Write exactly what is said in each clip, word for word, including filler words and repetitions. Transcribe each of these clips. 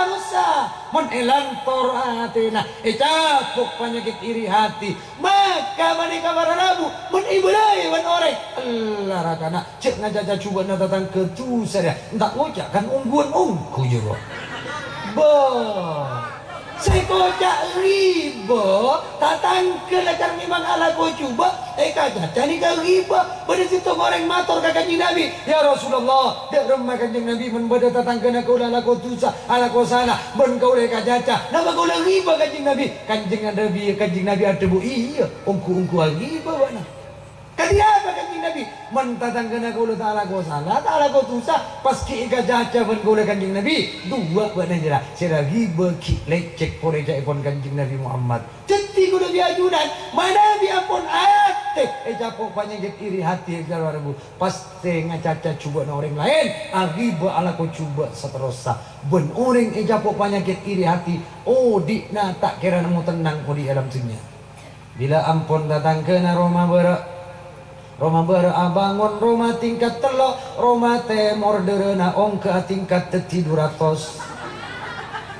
dosa, mon èlantor atèna, ècapo' panyakèt iri hati. Maka panèka para rabu, mon èbâlâi bân orèng, ella ra-kana, jhâ' ngacaca jhubâ'na tatangghâ dusa rèya, enta' ngoca' kan ongghuwân ongghu jârowa. Bâh. Sè èkoca' ghibah, tatangghâna kan memang alako jhubâ', èkacaca nèka ghibah. Bâdâ sèttong orèng mator ka Kanjeng Nabi, "Ya Rasulullah, dâ' remma Kanjeng Nabi mon bâdâ tatangghâna kaulâ alako dusa, alako sala, bân kaulâ èkacaca. Napa kaulâ ghibah, Kanjeng Nabi?" Kanjeng Nabi, Kanjeng Nabi adhâbu, "Iyâ, ongghu-ongghu aghibah bâ'na." Kadhi apa Kanjeng Nabi? "Mon tatangghâna kaulâ ta' alako sala, ta' alako dusa, pas ghi' èkacaca bân kaulâ Kanjeng Nabi, duwâ' bâ'na jârèya, sè la ghibah ghi' lècèk polè ca'èpon Kanjeng Nabi Muhammad. Dhâddhi kaulâ bi' ajunan, manabi ampon atè ècapo' panyakèt iri hati, ècapo' rabu, pastè ngacaca jhubâ'na orèng laèn, aghibah alako jhubâ' saterrossa. Bân orèng ècapo' panyakèt iri hati, odi'na ta' kèra nemmo tennang odi' è alam dhunnya." Bilâ ampon tatangghâna roma bârâ', roma bârâ' abângon roma tingkat tello', roma tèmor dârâna ongghâ atingkat dhâddhi du ratos.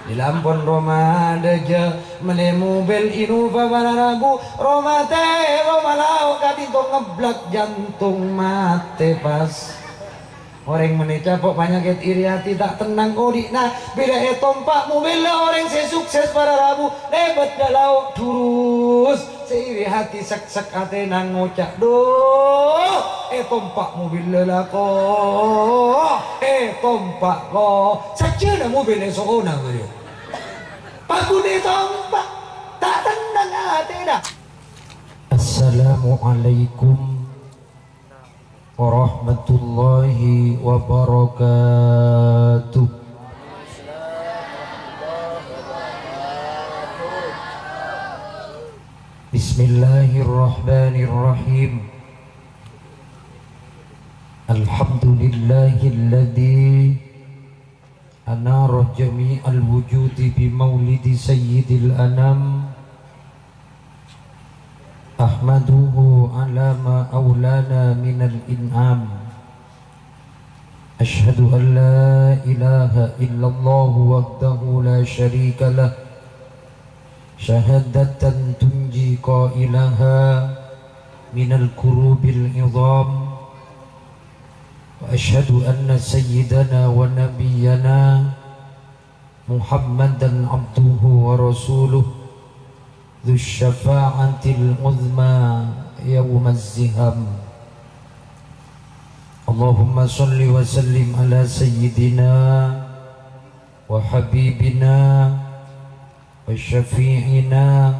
Bilâ ampon roma dâjâ mellè mobil Innova para rabu, roma tè-, roma lao' ka'dinto ngeblak jantung matè pas. Orèng mènè capo' panyakèt iri hati ta' tennang odi'na, bilâ ètompa' mobilla orèng sè sukses para rabu, lèbât dâ' lao' durus. Sè iri hati seksek atèna ngoca', "Dhu, ètompa' mobilla la ko, ètompa' ko." Sajjhâna mobil èso'ona bâriyâ. Paghun ètompa', ta' tennang atèna. Assalamualaikum warahmatullahi wabarakatuh. Bismillahirrahmanirrahim. Alhamdulillahilladzi anara jami'al wujudi bi maulidi sayyidil anam. Ahmaduhu ala ma aulana minal in'am. Asyhadu an la ilaha illallah wahdahu la syarika lah. Syahadatan tunji qailaha minal kurubil idham. Wa asyhadu anna sayyidana wa nabiyyana Muhammadan abduhu wa rasuluh, dzus syafa'atil uzma yaumaz ziham. Allahumma shalli wa sallim ala sayyidina wa habibina wa syafi'ina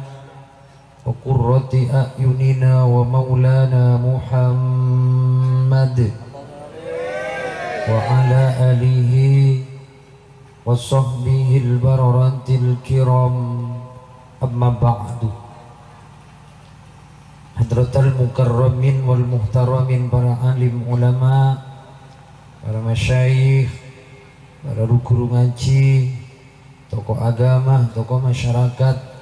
wa qurrati a'yunina wa maulana Muhammad wa ala alihi wa sahbihil bararatil kiram, amma ba'du. Hadratal mukarramin wal muhtaramin, para alim ulama, para masyayikh, para ru-ghuru ngajhi, tokoh agama, tokoh masyarakat,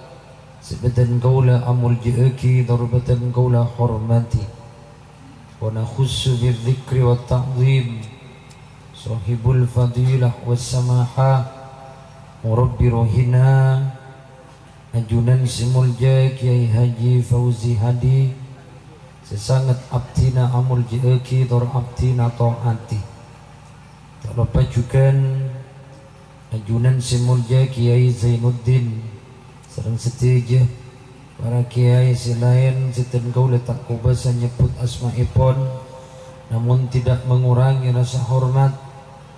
sè bhâdhân kaulâ amoljâ'aghi, tor bhâdhân kaulâ hormati. Wa nakhussu bidzikri wat ta'zim shahibul fadilah was samahah, murabbi ruhina, ajunan sè moljâ Kyai Haji Fauzi Hadi, sè sanget abdhina amoljâ'aghi tor abdhina ta'ati. Ta' loppa jhughân ajunan sè moljâ Kyai Zainuddin sareng sadhâjâ para kyai sè laèn sè dhân kaulâ ta' kobâsa nyebbhut asmaèpon, namong tidak mengurangi rasa hormat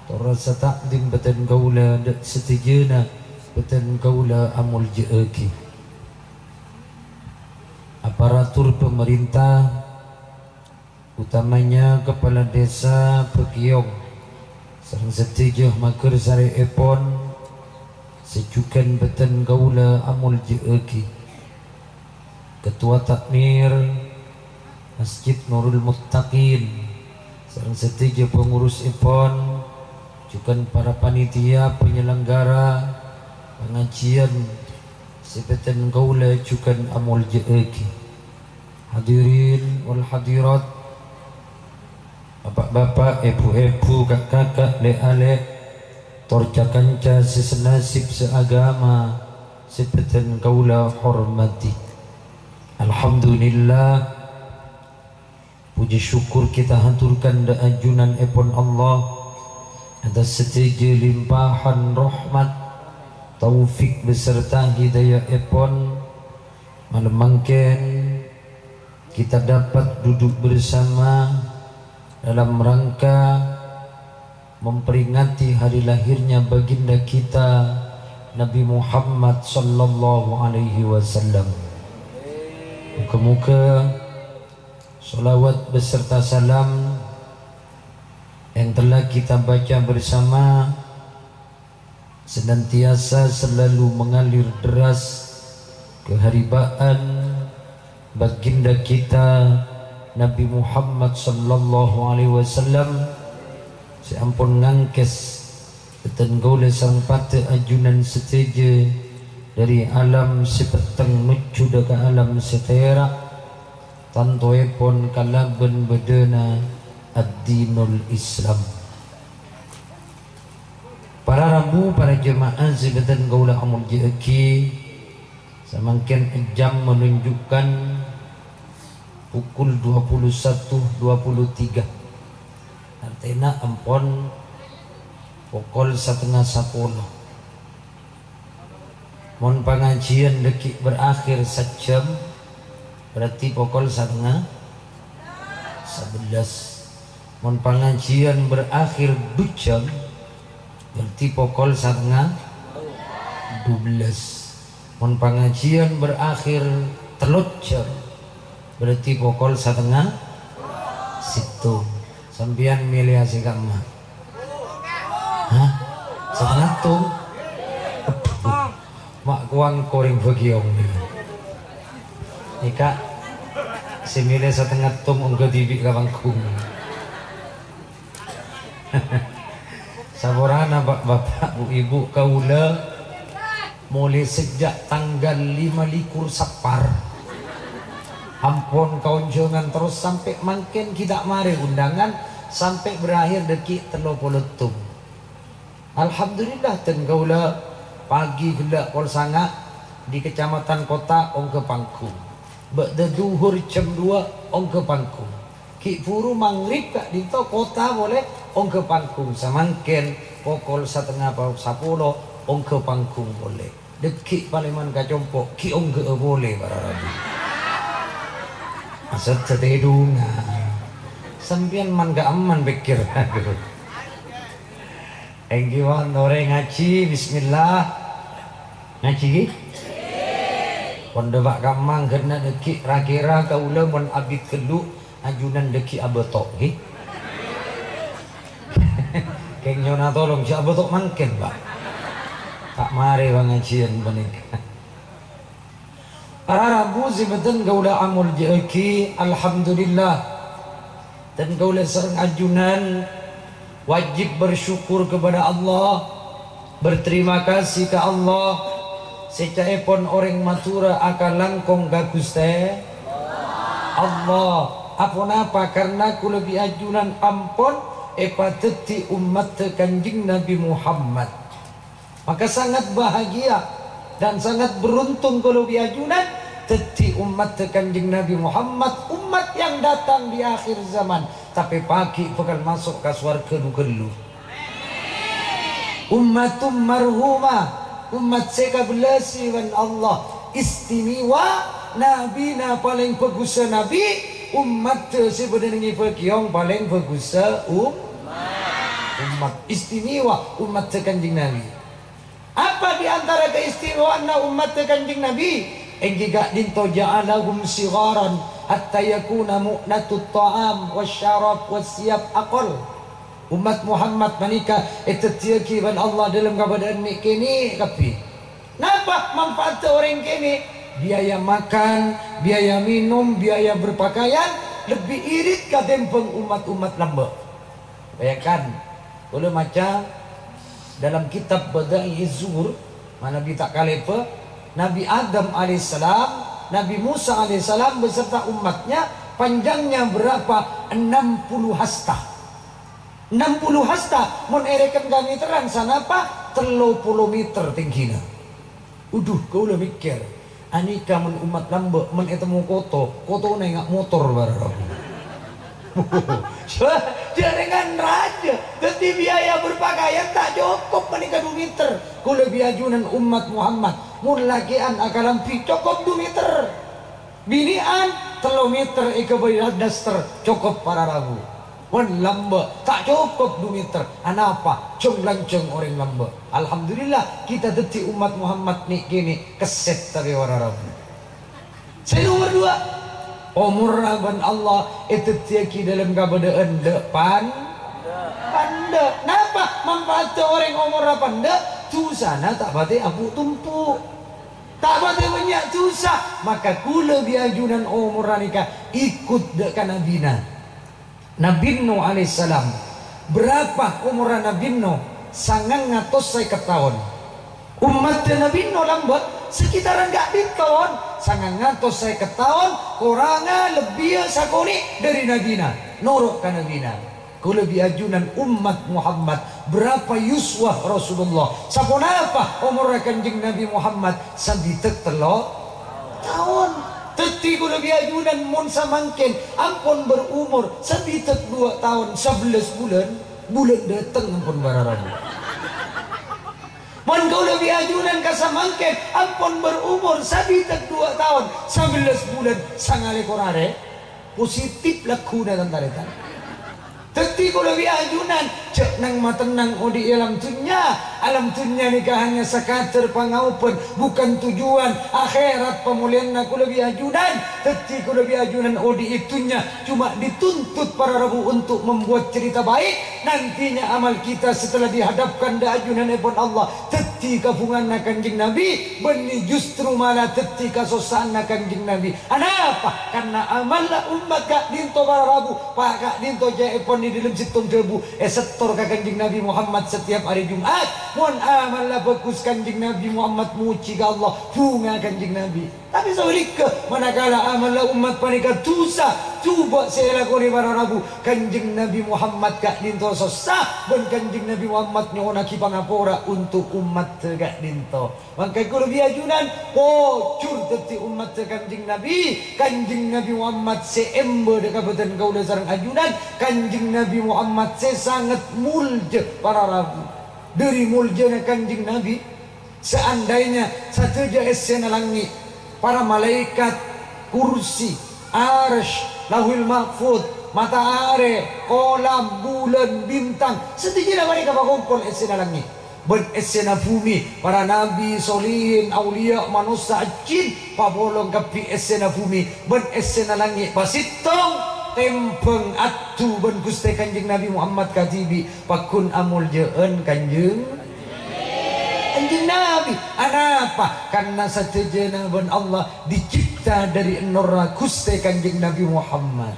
tor rasa ta'zim bhâdhân kaulâ dâ' sadhâjâna bhâdhân kaulâ amoljâ'aghi. Aparatur pamarènta, utamanya Kepala Desa Bekiyong sareng sadhâjâ maghârsarèèpon sè jhughân bhâdhân kaulâ amoljâ'aghi. Ketua Takmir Masjid Nurul Muttaqin sareng sadhâjâ pangurusèpon, jhughân para panitia penyelenggara pangajiyân sè bhâdhân kaulâ jhughân amoljâ'aghi. Hadirin wal hadirat, bapa'-bapa', èbhu-èbhu, ka'-kaka', lè'-alè', Tor ca-kanca sè senasib sè agama sè bâdhân kaulâ hormadhi. Alhamdulillah, pojhi syukur kita haturkan dâ' ajunanèpon Allah atas sadhâjâ limpahan rahmat, taufik beserta hidayahèpon. Malem mangkèn kita dapat duduk bersama dalam rangka memperingati hari lahirnya baginda kita Nabi Muhammad sallallahu alaihi wasallam. Moga-moga sholawat beserta salam yang telah kita baca bersama senantiasa selalu mengalir deras keharibaan baginda kita Nabi Muhammad sallallahu alaihi wasallam sè ampon ngangkès bâdhân kaulâ sareng padâ ajunan sadhâjâ dâri alam sè petteng nojjhu dâ' ka alam sè tèra', tantoèpon kalabân bâdâna ad-dinul Islam. Para rabu, para jemaah sè bâdhân kaulâ amoljâ'aghi, samangkèn jam menunjukkan pukul dua puluh satu dua puluh tiga. Artèna ampon pokol satengnga sapolo. Mon pangajiân dâgghi' berakhir sajjhâm, berarti pokol satengnga sabellâs. Mon pangajiân berakhir du jam, berarti pokol satengnga dubellâs. Mon pangajiân berakhir tello jam, berarti pokol satengnga sèttong. Sampèyan mèlèya sè ka'emma? Hah? Satengnga tong? Aduh, ma' kowang korèng bâgiyong nèka. Nèka, sè mèlè satengnga tong ongghâ dhibi' ka panggung. Saporana, Pak, Bapak, Bu, Ibu, kaulâ Molaè sajjhâ' tangghâl lima likur Sappar, ampon kaonjhângan terros sampè' mangkèn ghi' ta' marè undangan, sampè' berakhir dâgghi' tello polo tong. Alhamdulillah, dân kaulâ pagi ghellâ' pokol sanga' di Kecamatan Kota ongghâ panggung. Bâ'da dhuhur jam dua ongghâ panggung. Ghi' buru maghrib ka'dinto kota polè ongghâ panggung. Samangkèn pokol satengnga pa-, sapolo ongghâ panggung polè. Dâgghi' palèman ka compo' ghi' ongghâ'â polè para rabu. Maksod satèdungan. Sampèyan man-ka'emman pèkkèr. Aduh. Èngghi, mon torè ngajhi, bismillah. Ngajhi, ghi? Pon dâpa' ka mangghâna dâgghi', ra-kèra kaulâ mon abit ghâllu, ajunan dâgghi' abâto', ghi? Kèng nyona tolong, jhâ' abâto' mangkèn, Pak. Ta' marè pangajiyân panèka. Para rabu sè bhâdhân kaulâ amoljâ'aghi, alhamdulillah. Dân kaulâ sareng ajunan wajib bersyukur kepada Allah, berterima kasih ka Allah, sè ca'èpon orèng Madhurâ akalangkong ka Ghustè Allah. Aponapa? Karna kaulâ bi' ajunan ampon èpadhâddhi ommaddhâ Kanjeng Nabi Muhammad. Maka sangat bahagia dan sangat beruntung kaulâ bi' ajunan dhâddhi ommaddhâ Kanjeng Nabi Muhammad, umat yang datang di akhir zaman, tapè pagghi' bhâkal maso' ka sowarghâ lu-ghâllu. Ummatum marhumah, umat sè èkabellasè bân Allah, istimewa, nabina palèng bhâghussâ nabi, ommaddhâ sè bâdâ neng è Bâgiyong palèng bhâghussâ um-, Ommat istimewa, ommaddhâ Kanjeng Nabi. Apa di antara keistimewaanna ommaddhâ Kanjeng Nabi? Èngghi ka'dinto, "Ja'alahum sigharan hatta yakuna mu'natut ta'am wasyarab wassiyab aqall." Ommat Muhammad panèka èdhâddhiyâghi bân Allah dâlem kabâdâ'ân nè'-kènè' kabbhi. Napa manfaatta orèng kènè'? Biaya makan, biaya minum, biaya berpakaian lebbi irit katèmbhâng ommat-ommat lambâ'. Bayangkan, kaulâ maca dalam kitab Bada'i'uz Zuhur, manabi ta' kalèbâ, Nabi Adam alaihissalam, Nabi Musa alaihissalam beserta umatnya panjangnya berapa? Enam puluh hasta. Ennem puluh hasta, mon èrèken ka mèterran sanapa? Tello polo mèter tèngghina. Udhu, kaulâ mèkkèr, anèka mon ommat lambâ', mon ètemmo koto, kotona ènga' motor bârâ'. Jhâ-, jhârèngan rajâ, dhâddhi biaya berpakaian ta' cokop panèka du mèter. Kaulâ bi' ajunan ommat Muhammad, mon lakè'an akalambhi cokop du mèter. Binè'an tello mèter èghâbây daster cokop para rabu. Mon lambâ' ta' cokop du mèter. Anapa? Jhâng-lanjhâng orèng lambâ'. Alhamdulillah, kita dhâddhi ommat Muhammad nè'-kènè' kèsèt tapè para rabu. Sè nomer duwâ', omorra bân Allah èdhâddhiyâghi dâlem kabâdâ'ân dâ' pan-, pandâ'. Napa manfaatdhâ orèng omorra pandâ'? Dhusana ta' patè abu'-tombu'. Ta' patè bânnya' dhusa, maka kaulâ bi' ajunan omorra nèka èkot dâ' ka nabina. Nabi Nuh alaihissalam. Bârâmpa omorra Nabi Nuh? Sangang atos sèket taon. Ommaddhâ Nabi Nuh lambâ' sakitaran ka'dinto, sangang atos sèket taon, koranga lebbiyâ sakonè' dâri nabina, noro' ka nabina. Kaulâ bi' ajunan ommat Muhammad, bârâmpa yuswa Rasulullah? Saponapa omorra Kanjeng Nabi Muhammad? Sabidhâk tello taon. Dhâddhi kaulâ bi' ajunan mon samangkèn ampon berumur sabidhâk duwâ' taon sabellâs bulân, bulân dâteng ampon bârâmpa. Mon kaulâ bi' ajunan ka samangkèn ampon berumur sabidhâk duwâ' taon sabellâs bulân, sangalèkor arè, positif lagghuna, tan-tarètan. Dhâddhi kaulâ bi' ajunan, jhâ' nang-matennang odi' è alam dhunnya. Alam dhunnya nèka hanya sakadâr pangaobân, bukan tujuan. Akhèrat pamolèyanna kaulâ bi' ajunan. Dhâddhi kaulâ bi' ajunan odi' è dhunnya cuma dituntut para rabu untuk membuat cerita baik. Nantinya amal kita setelah dihadapkan dâ' ajunanèpon Allah dhâddhi kabhungaanna Kanjeng Nabi, bânnè justru mala dhâddhi kasossa'anna Kanjeng Nabi. Anapa? Karna amalla ommat ka'dinto para rabu, pa-, ka'dinto ca'èpon è dâlem sèttong dhâbu, èsettor ka Kanjeng Nabi Muhammad setiap hari Jumat. Mon amalla bhâghus, Kanjeng Nabi Muhammad mojhi ka Allah, bhunga Kanjeng Nabi. Tapè sabhâligghâ, manakala amalla ommat panèka dhusa, jhubâ' sè èlakonè para rabu, Kanjeng Nabi Muhammad ka'dinto sossa, bân Kanjeng Nabi Muhammad nyo'onnaghi pangapora untuk ommaddhâ ka'dinto. Mangkana kaulâ bi' ajunan pojhur dhâddhi ommaddhâ Kanjeng Nabi. Kanjeng Nabi Muhammad sè èmbâ dâ' ka bâdân kaulâ sareng ajunan, Kanjeng Nabi Muhammad sè sanget molja para rabu. Dâri moljana Kanjeng Nabi, saandainya sadhâjâ èssèna langngè', para malaèkat, kursi, arsy, Lauhil Mahfudz, mataarè, kolam, bulân, bintang, sadhâjâna panèka pakompol èssèna langngè'. Bân èssèna bhumè, para nabi, solihin, auliya, manossa, jin, papolong kabbhi èssèna bhumè, bân èssèna langngè' pasèttong, tèmbhâng adhu bân Ghustè Kanjeng Nabi Muhammad kadhibi', pagghun amolja'an Kanjeng, Kanjeng Nabi. Anapa? Karna sadhâjâna bân Allah dicipta dâri ènorra Ghustè Kanjeng Nabi Muhammad.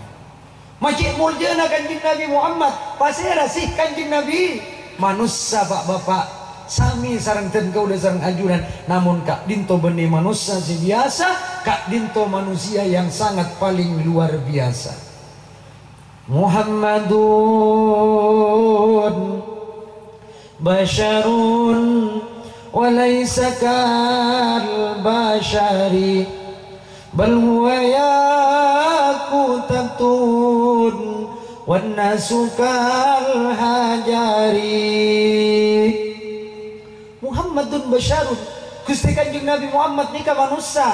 Ma' cè' moljâna Kanjeng Nabi Muhammad, pasèra sè Kanjeng Nabi? Manossa, Pa'-bapa', samè sareng dân kaulâ sareng ajunan, namong ka'dinto bânnè manossa sè biyasa, ka'dinto manusia yang sangat paling luar biasa. Muhammadun basyarun wa laisa kal basyari, bal huwa yaqutatun wan nasu kal hajari. Muhammadun basyarun, Ghustè Kanjeng Nabi Muhammad nèka manossa,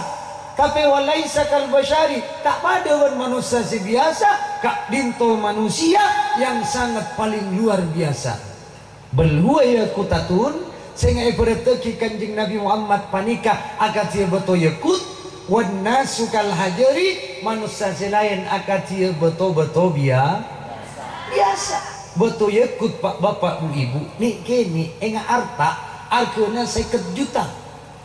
tapè wa laisa kal basyari, ta' padâ bân manossa sè biyasa, ka'dinto manusia yang sangat paling luar biasa. Bal huwa yaqutatun, sè ngaèbhârâttaghi Kanjeng Nabi Muhammad panèka akadhiyâ bâto yakut, wan nasu kal hajari, manossa sè laèn akadhiyâ bâto-bâto biya-, biyasa. Bâto yakut, Pa'-bapa', Bu'-ibu', nè'-kènè' ènga' arta arghâna sèket juta.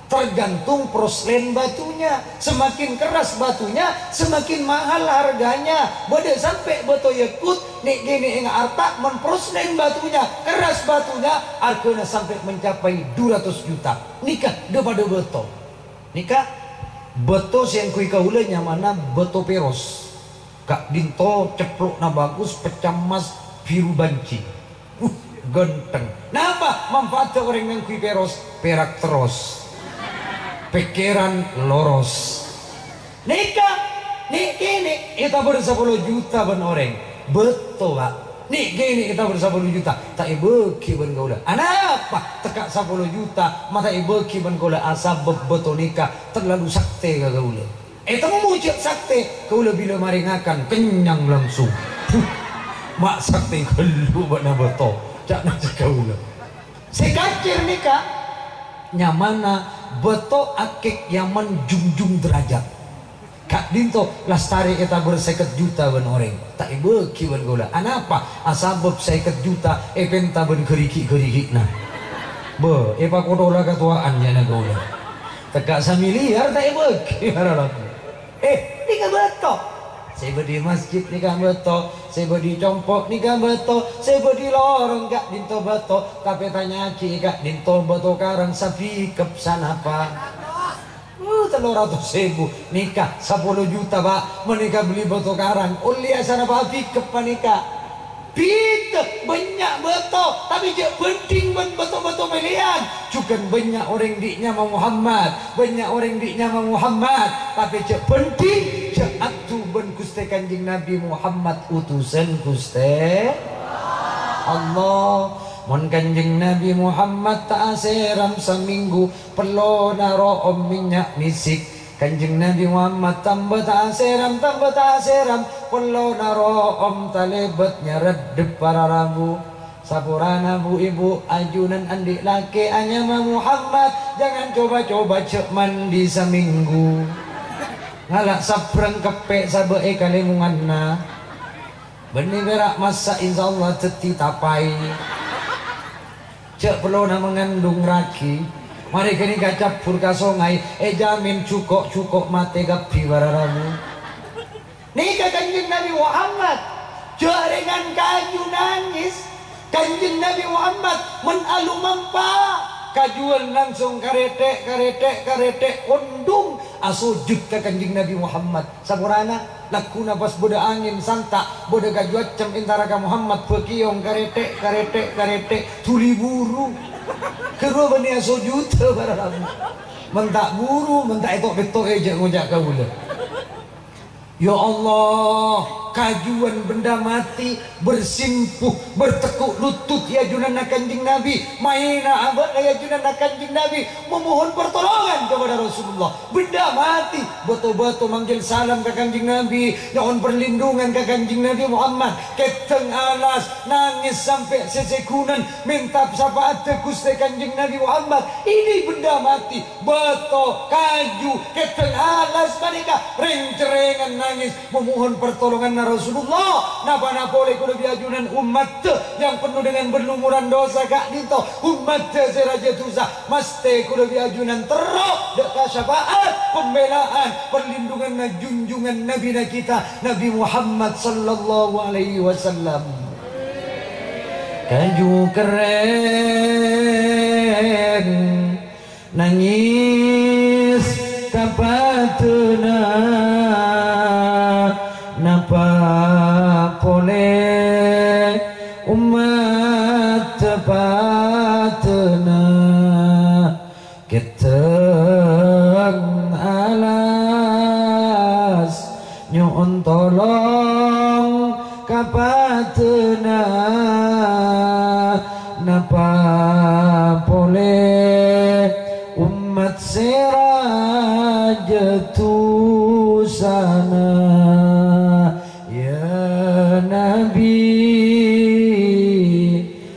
Tergantung porselèn batunya. Semakin keras batunya, semakin mahal harganya. Bâdâ sampè' bâto yakut, nè'-kènè' ènga' arta, mon porselèn batunya, keras batunya, arghâna sampè' mencapai dua ratus juta. Nèka dâ-padâ bâto. Nèka bâto sè èngghuy kaulâ nyamana bâto pèros. Ka'dinto cepplo'na bagus, pecah emas, biru banci. Ghântheng. Napa manfaatta orèng ngangghuy pèros? Pèrak terros. Pèkkèran loros. Nèka, nè' kènè' ètabâr sapolo juta bân orèng. Bâto, Pa'. Nè' kènè' ètabâr sapolo juta, ta' èbâghi bân kaulâ. Anapa tekka' sapolo juta, ma' ta' èbâghi bân kaulâ? Asabâb bâto nèka terlalu saktè ka kaulâ. Ètemmo jhâ' saktè, kaulâ bilâ marè ngakan, kennyang langsung. Huh, ma' saktè ghâllu bâ'na bâto, ca'na kaulâ. Sè kacèr nèka nyamana bâto akèk Yaman junjung derajat. Ka'dinto lastarè ètabâr sèket juta bân orèng. Ta' èbâghi bân kaulâ. Anapa? Asabâb sèket juta èpènta bân ghârighi'-ghârighi'na. Bâ, èpakothola katowa'an nya'na kaulâ. Tekka' samiliyar ta' èbâghi, para rabu. Eh, nèka bâto. Sè bâdhi masjid nèka bâto, sè bâdhi compo' nèka bâto, sè bâdhi lorong ka'dinto bâto, tapè tanya'aghi ka'dinto bâto karang sabikep sanapa? Uh, tello ratos èbu. Nèka sapolo juta, Pa'. Mon nèka bellè bâto karang, ollè sanapa abikep panèka? Bhidhâ, bânnya' bâto, tapè jhâ' bhândhing bân bâto-bâto pèlèyan. Jhughân bânnya' orèng andi' nyama Muhammad, bânnya' orèng andi' nyama Muhammad, tapè jhâ' bhândhing, jhâ' adhu bân Ghustè Kanjeng Nabi Muhammad, utusan Ghustè Allah. Mon Kanjeng Nabi Muhammad ta' asèram samènggu, pellona ro'om mènnya' mèsik. Kanjeng Nabi Muhammad tamba ta' asèram, tamba ta' asèram, pellona ro'om talèbât nyarèddhep para rabu. Saporana bu-ibu, ajunan andi' lakè' anyama Muhammad, jangan coba-coba jhâ' mandi samènggu. Ngala' sabrang keppè' sabâ' è kalèmonganna. Bânnè pèra' massa', insyaallah dhâddhi tapai. Jhâ' pellona mangandung ragi. Marè ghânèka cabbhur ka songay, èjhâmin jhuko'-jhuko' matè kabbhi para rabu. Nèka Kanjeng Nabi Muhammad, jhâ' rèngan kaju nangès. Kanjeng Nabi Muhammad mon alomampa, kajuwân langsung karèthè', karèthè', karèthè', ondhung asojud ka Kanjeng Nabi Muhammad. Saporana, lagghuna pas bâdâ angèn santa', bâdâ kaju accem entara ka Muhammad, bâ kèyong karèthè', karèthè', karèthè', dhuli buru. Ghâruwa bânnè asojudhâ para rabu. Mon ta' buru, mon ta' èto'-pètto'è jhâ' ngoca' kaulâ. Ya Allah, kajuwân bendâ matè, bersimpuh, bertekuk lutut è ajunanna Kanjeng Nabi, maèna abâ'na è ajunanna Kanjeng Nabi, memohon pertolongan kepada Rasulullah. Bendâ matè, bâto-bâto manggil salam ka Kanjeng Nabi, nyo'on perlindungan ka Kanjeng Nabi Muhammad, kèdhâng alas, nangès sampè' sèsèghunan, mènta sapa'atta Ghustè Kanjeng Nabi Muhammad. Ini bendâ matè, bâto, kaju, kèdhâng alas panèka rèng-cerrèngan nangès memohon pertolonganna Rasulullah. Napa-napa polè kaulâ bi' ajunan ommatta yang penuh dengan berlumuran dosa ka'dinto, ommatta sè rajâ dusa, mastè kaulâ bi' ajunan terro dâ' ka syafa'at, pembelaan, perlindunganna junjungan Nabina kita, Nabi Muhammad sallallahu alaihi wasallam. Kaju kerrèng nangès ka padâna, napa polè ommat padâna. Kèdhâng alas nyo'on tolong ka padâna, napa polè ommat sè rajâ dusana. Ya Nabi,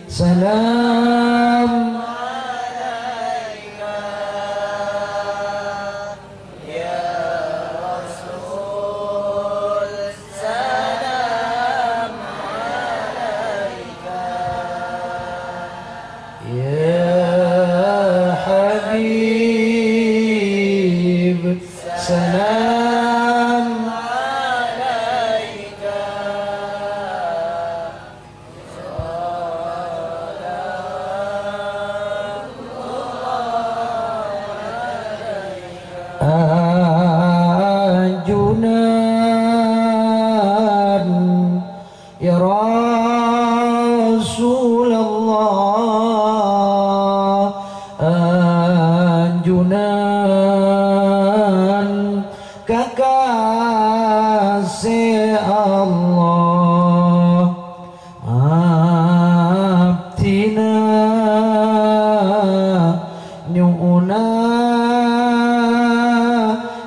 salam alaika. Ya Rasul, salam alaika. Ya Habib, salam Ajunan kakasè Allah, abdhina nyo'ona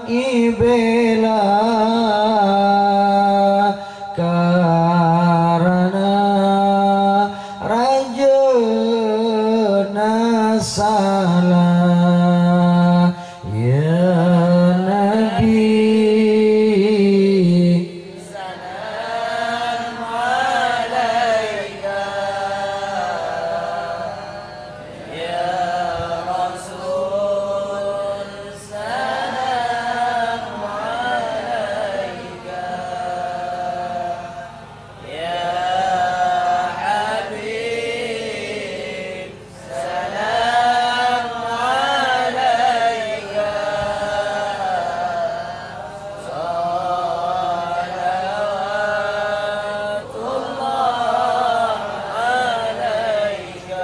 èbhâlâ karana rajâna sala, ya Nabi. Salam alaika, ya Rasul. Salam alaika, ya Habib, salam alaika, salawatullah alaika.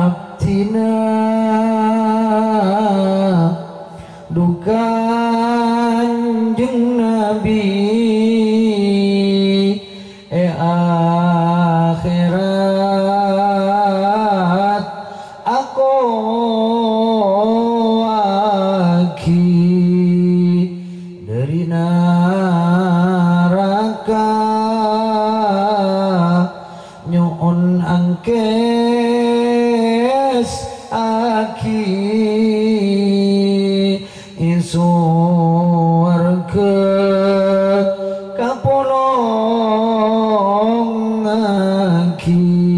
Abdhina dhu Kanjeng Nabi è akhèrat akowaghi dhâri naraka. Nyo'on angkèssaghi è sowarghâ kapolongngaghi.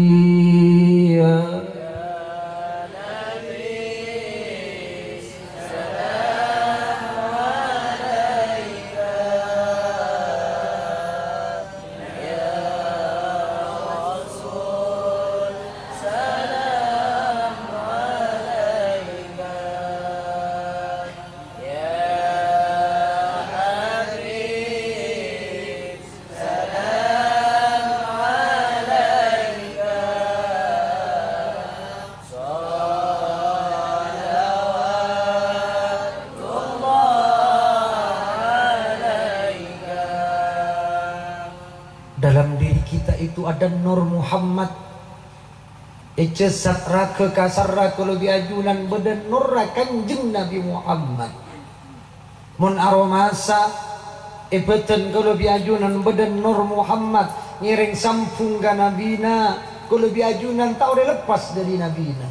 Dalam diri kita itu ada Nur Muhammad. È jasad ragâ kasarra kalabhi ajunan bâdâ nurra Kanjeng Nabi Muhammad. Mon aromasa è bâdân kalabhi ajunan bâdâ Nur Muhammad ngèrèng sambhung ka Nabina, kalabhi ajunan ta' ollè leppas dhâri Nabina.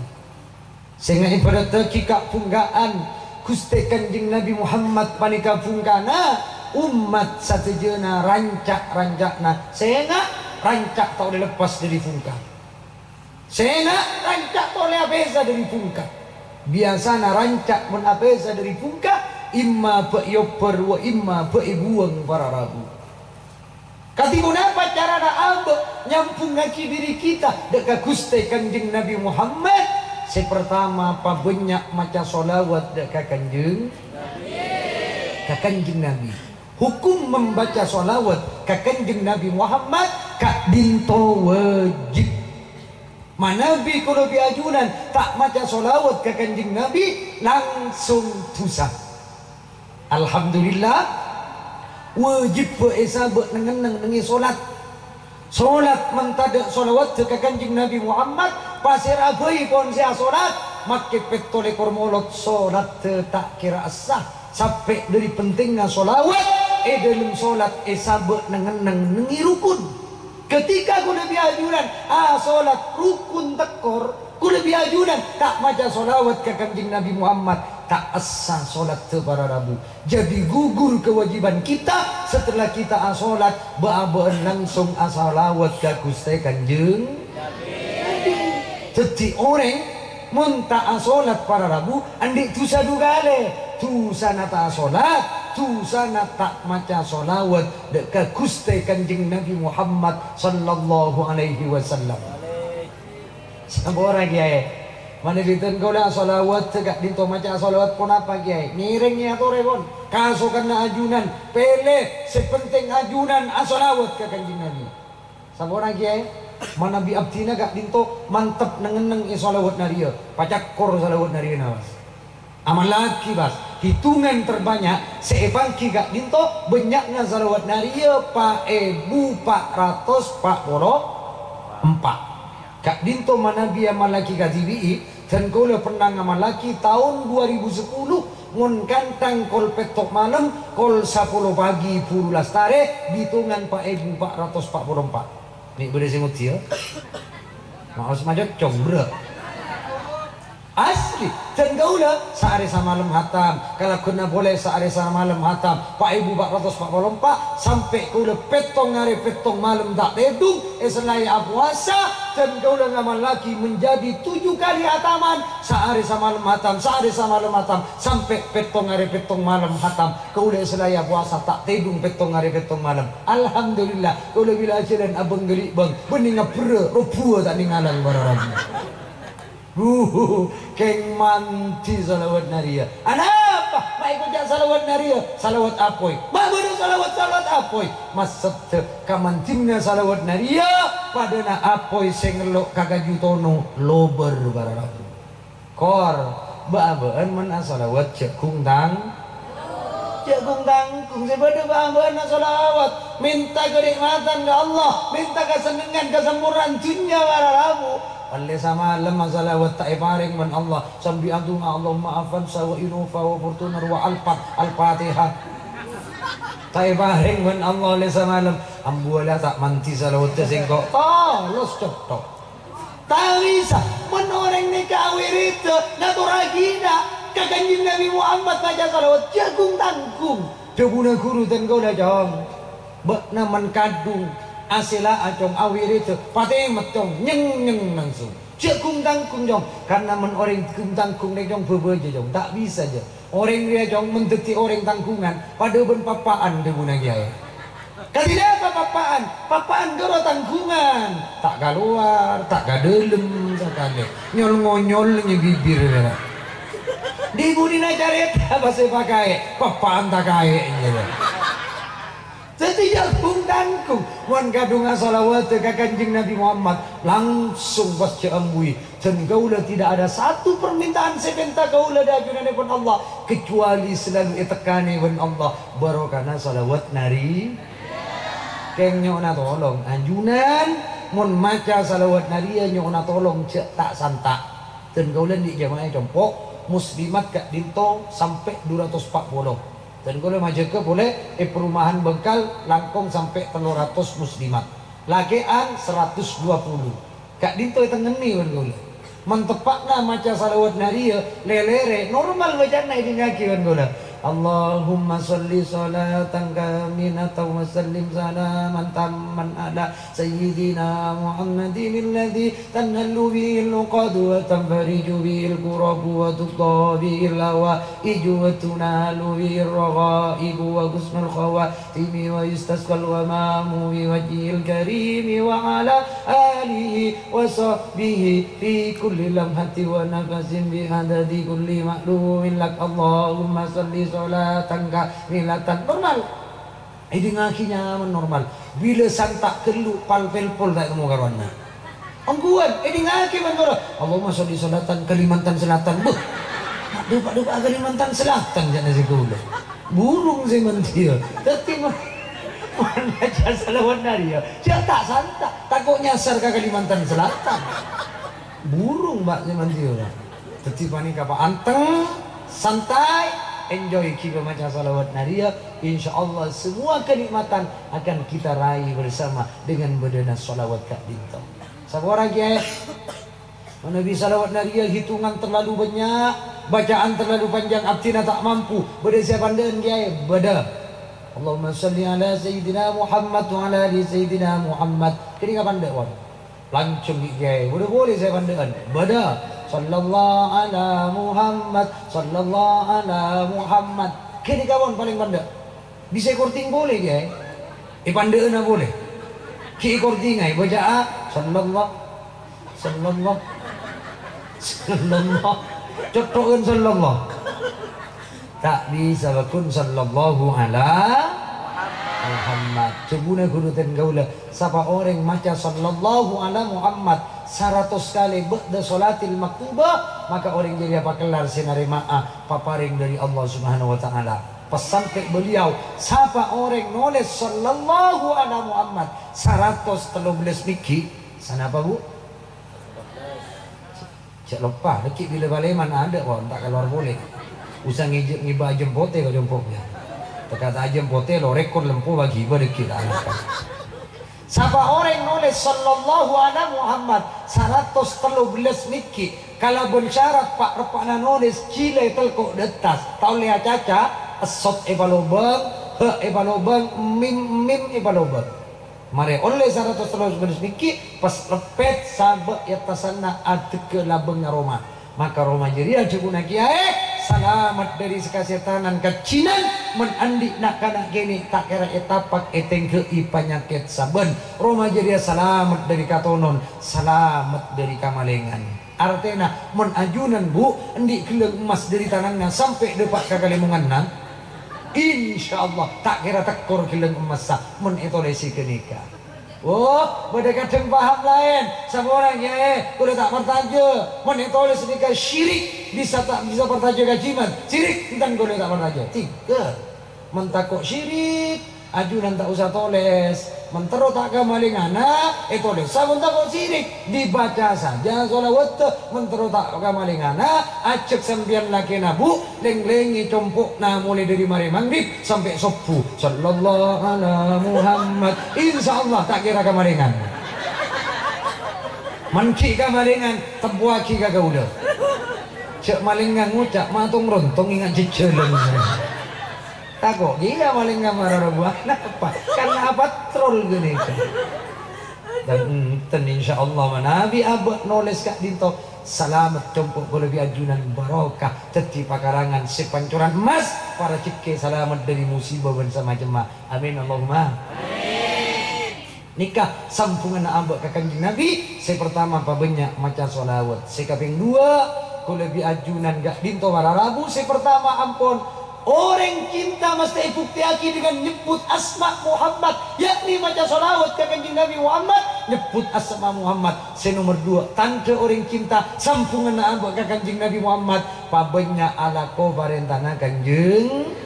Sènga' èbhârâttaghi kabhungka'an Ghustè Kanjeng Nabi Muhammad panèka bhungkana, ommat sadhâjâna ranca'-ranca'na sènga' ranca' ta' ollè leppas dhâri bhungka. Sènga' ranca' ta' ollè apèsa dhâri bhungka. Biyasana ranca' mon apèsa dhâri bhungka, imma bâ' èobbhâr wa imma bâ' èbuwâng para rabu. Kadhi ponapa carana abâ' nyambhungngaghi dhiri kita dâ' ka Ghustè Kanjeng Nabi Muhammad? Sè partama, pabânnya' maca shalawat dâ' ka Kanjeng, ka Kanjeng Nabi. Hukum membaca shalawat ka Kanjeng Nabi Muhammad ka'dinto wajib. Manabi kalabhi ajunan ta' maca shalawat ka Kanjeng Nabi, langsung dhusa. Alhamdulillah, wajibbhâ èsabâ' neng-enneng neng è shalat. Shalat mon tadâ' shalawat ka Kanjeng Nabi Muhammad, pasèra bhâi pon sè ashalat, makè pètto lèkor molod shalatta ta' kèra sah. Sampè' dhâri pentingnga shalawat è dhâlem shalat èsabâ' neng-enneng neng è rukun. Ketika kalabhi ajunan ashalat rukun tèkkor, kalabhi ajunan ta' maca shalawat ka Kanjeng Nabi Muhammad, ta' essa shalatta para rabu. Jadi gugur kewajiban kita setelah kita ashalat, bâ'-abâ'ân langsung ashalawat ka Ghustè Kanjeng Nabi. Dhâddhi orèng mon ta' ashalat para rabu, andi' dhusa du kalè. Dhusana ta' ashalat, dhusana ta' maca shalawat dâ' ka Ghustè Kanjeng Nabi Muhammad sallallahu alaihi wasallam. Sampora, Kèyaè. Manèlitèn kaulâ shalawat, ka'dinto maca shalawat ponapa, Kèyaè? Ngèrèng èyatorè, pon. Kasokanna ajunan, pèlè, sè penting ajunan ashalawat ka Kanjeng Nabi. Sampora, Kèyaè? Manabi abdhina ka'dhinto mantep neng-enneng è shalawat nariyah, pacakkor shalawat nariyah, Mas. Amallaghi, Mas, hitungan terbanyak sè èpangghi ka'dhinto bânnya'na shalawat nariyah pa èbu pa' ratos pa' polo empa'. Ka'dhinto manabi amallaghi kadhibi'i, dhân kaulâ pernah ngamallaghi taon dua ribu sepuluh, mon kantha kol pètto' malem, kol sapolo pagi buru lastarè, bitongan pa èbu pa' ratos pa' polo empa'. Mè' bâdâ sè ngoddhi, yâ? Maos macocong, bro. Asli. Dhân kaulâ saarè samalem hatam, kalagghuna polè saarè samalem hatam, pa èbu pa' ratos pa' polo empa', sampè' kaulâ pèttong arè pèttong malem ta' tèdung, èsellai apowasa, dhân kaulâ ngamallaghi menjadi tujuh kali hataman, saarè samalem hatam, saarè samalem hatam, sampè' pèttong arè pèttong malem hatam, kaulâ èsellai apowasa ta' tèdung pèttong arè pèttong malem. Alhamdulillah, kaulâ bilâ ajhâlân abâng-ghâlibâng, bânnè ngabbherrâ, robbhuwâ ta' nèngalana para rabu. Wuh, kèng mandhi shalawat nariyah. Anapa? Ma' èkoca' shalawat nariyah? Shalawat apoy. Ma' bâdâ shalawat, shalawat apoy. Maksodda, kamandhina shalawat nariyah, padâna apoy sè ngello' ka kaju tono, lobâr para rabu. Kor, bâ'-abâ'ân mon ashalawat jhâ' gung-tang-, jhâ' gung-tanggung. Sè bâdâ bâ'-abâ'ân ashalawat, mènta kanikmatan ka Allah, mènta kasennengngan, kasampornaan dhunnya para rabu. Ollè samalem ashalawat ta' èparèng bân Allah, sambi adunga Allahumma Avanza wa Innova wa Fortuner wa Alphard, Al-Fatihah. Ta' èparèng bân Allah ollè samalem, ambu la ta' mandhi shalawatta sèngko'. Tolos cotto'. Ta' bisa, mon orèng nèka awiridhâ, ngatorraghina ka Kanjeng Nabi Muhammad maca shalawat, jhâ' gung-tanggung. Dhâbuna ghuru dhân kaulâ, Cong, bâ'na mon kadhung asèla'a, Cong, awiridhâ, patè mèt, Cong, nyeng-nyeng langsung. Jhâ' gung-tanggung, Cong, karna mon orèng gung-tanggung nèka, Cong, bhâbhâjâ, Cong, ta' bisa, jhâ'. Orèng rèya, Cong, mon dhâddhi orèng tangghungan, padâ bân pappa'an, dhâbuna kèyaè. Kadhi napa pappa'an? Pappa'an ghâro tangghungan. Ta' kalowar, ta' ka dâlem sakalè. Nyol-ngonyol nyè bibir kèra. Dhi budina carèta apa sè pakaè? Pappa'an ta' kaè, iyâ. Dhâddhi jhâ' gung-tanggung. Mon kadhung ashalawat ka Kanjeng Nabi Muhammad, langsung pas jhâ' ambuwi. Dhân kaulâ tidak ada satu permintaan sè pènta kaulâ dâ' ajunanèpon Allah, kecuali selalu ètekkanè bân Allah barokana shalawat nari-, kèng nyo'ona tolong, ajunan mon maca shalawat nariyah nyo'ona tolong jhâ' ta' santa'. Dhân kaulâ andi' jamaah è compo', muslimat ka'dinto sampè' dhu ratos pa' polo. Dhân kaulâ majâgâ polè è perumahan Bengkal langkong sampè' tello ratos muslimat. Lakè'an seratus dua puluh. Ka'dinto ètengngennè bân kaulâ. Mon teppa'na maca shalawat nariyah, lè-lèrè, normal bacana èdingngaghi bân kaulâ. Allahumma shalli shalatan kamilatan wa sallim salaman tamman ala sayyidina Muhammadin alladzi tanhallu bihil uqadu wa tanfariju bihil kurabu wa tuqda bihil hawaiju wa tunalu bihir raghaibu wa husnul khawatimi wa yustasqal ghamamu biwajhihil karimi wa ala alihi wa sahbihi fi kulli lamhatin wa nafasin bi adadi kulli ma'lumin lak. Allahumma shalli shalatan kamilatan. Normal. Èdingngaghi nyaman normal. Bilâ santa' ghâllu pal-pèlpol ta' ètemmo karowanna. Ongghuwân, èdingngaghi bân karowa. Allahumma shalli shalatan Kalimantan Selatan. Beuh. Dhu-, dhu-, Kalimantan Selatan jâ'na sè kaulâ. Burung sè mandhiyâ. Dhâddhi ma-, mon maca shalawat nariyah, jhâ' ta' santa'. Tako' nyasar ka Kalimantan Selatan. Burung, Pak, sè mandhiyâ. Dhâddhi panèka, Pak, anteng, santai, enjoy ghibâ maca shalawat nariyah. Insyaallah semua kenikmatan akan kita raih bersama dengan bâdâna shalawat ka'dinto. Sapora, Kèyaè? Manabi shalawat nariyah hitungan terlalu banyak, bacaan terlalu panjang, abdhina ta' mampu. Bâdâ sè èpandhâ'ân, Kèyaè? Bâdâ. Allahumma shalli ala Sayyidina Muhammad wa ala ali Sayyidina Muhammad. Ghânèka pandhâ', pon. Lanjhâng ghi' Kèyaè. Bâdâ polè sè èpandhâ'ân? Bâdâ. Shallallahu ala Muhammad, shallallahu ala Muhammad. Ghânèka, pon, palèng pandhâ'. Bisa èkorting polè, Kèyaè. Èpandhâ'âna polè. Ghi' èkortingaè, bâca'a, "Sallallah, sallallah, sallallah." Cotto'en sallallah. Ta' bisa, bâghun, "Sallallahu ala Muhammad." Muhammad. Dhâbuna ghuru dhân kaulâ, sapa orèng maca sallallahu ala Muhammad saratos kalè ba'da sholatil maktubah, maka orèng jârèya pakellar sè narèma'a paparèng dhâri Allah Subhanahu wa Ta'ala. Pas sampè' beliau, sapa orèng nolès sallallahu ala Muhammad saratos tello bellâs nèghi, sanapa, Bu? Jhâ' loppa, dhâggi' bilâ palèman adâ', wah, ta' kalowar polè. Usa ngèjhâ' ngèbâ ajâm potè ka compo'na. Tèka ta' ajâm potè, lo rèkor lempo bâghi bâdâggi ta' loppa. Sapa orèng nolès sallallahu ala Muhammad saratos tello bellâs nèghi kalabân syarat pa'-reppa'na nolès jhilâ telko' dâttas, ta' ollè acaca, essot èpalobâng, ha èpalobâng, mim, mim èpalobâng. Marè ollè saratos tello bellâs nèghi, pas leppèt sabâ' è attasanna adhegghâ labângnga roma. Maka roma jârèya dhâbuna kèyaè, salamet dhâri kasètanan kajjhinan, mon andi' na'-kana' kènè' ta' kèra ètapak ètèngghâ'i panyakèt sabân. Roma jârèya salamet dhâri katonon, salamet dhâri kamalèngan. Artèna, mon ajunan, Bu, andi' ghellâng emmas dhâri tanangnga sampè' dâpa' ka kalèmonganna, insyaallah, ta' kèra tèkkor ghellâng emmassa mon ètolèsè ghânèka. Oh, bâdâ kadhâng paham laèn. Saporana, "Kèyaè, kaulâ ta' parcajâ. Mon ètolès nèka syirik, bisa ta' bisa parcajâ ka jimat. Syirik, enten kaulâ ta' parcajâ." Tèngghâl. Mon tako' syirik, ajunan ta' osa tolès. Mon terro ta' kamalèngana, ètolèsa mon tako' syirik. Dibaca saja sholawatta, mon terro ta' kamalèngana, ajhâk sampèyan lakèna, Bu, lèng-lèngè compo'na molaè dhâri marè maghrib sampè' sobbhu. Sallallahu ala Muhammad. Insyaallah ta' kèra kamalèngan. Mon ghi' kamalèngan, tebbhuwaghi ka kaulâ. Jhâ' malèngnga ngoca', "Matong-rontong enga' jhâjhâlân." Tako' kèya malèngnga mara rowa. Napa? Karna apatrol ghânèka. Dan enten, insyaallah, manabi abâ' nolès ka'dinto, salamet compo' kaulâ bi' ajunan, barokah dhâddhi pakarangan sè pancoran emmas, parajhekkè, salamet dhâri musibah bân samacemma. Amin, Allahumma. Nèka sambhunganna abâ' ka Kanjeng Nabi, sè partama pabânnya' maca sholawat. Sè kapèng duwâ', kaulâ bi' ajunan ka'dinto para rabu, sè partama ampon Orèng cinta mastè èbuktèyaghi dengan nyebbhut asma Muhammad, yakni maca sholawat ka Kanjeng Nabi Muhammad, nyebbhut asma Muhammad. Sè nomer duwâ', tandhâ orèng cinta sambhunganna abâ' ka Kanjeng Nabi Muhammad, pabânnya' alako parèntana Kanjeng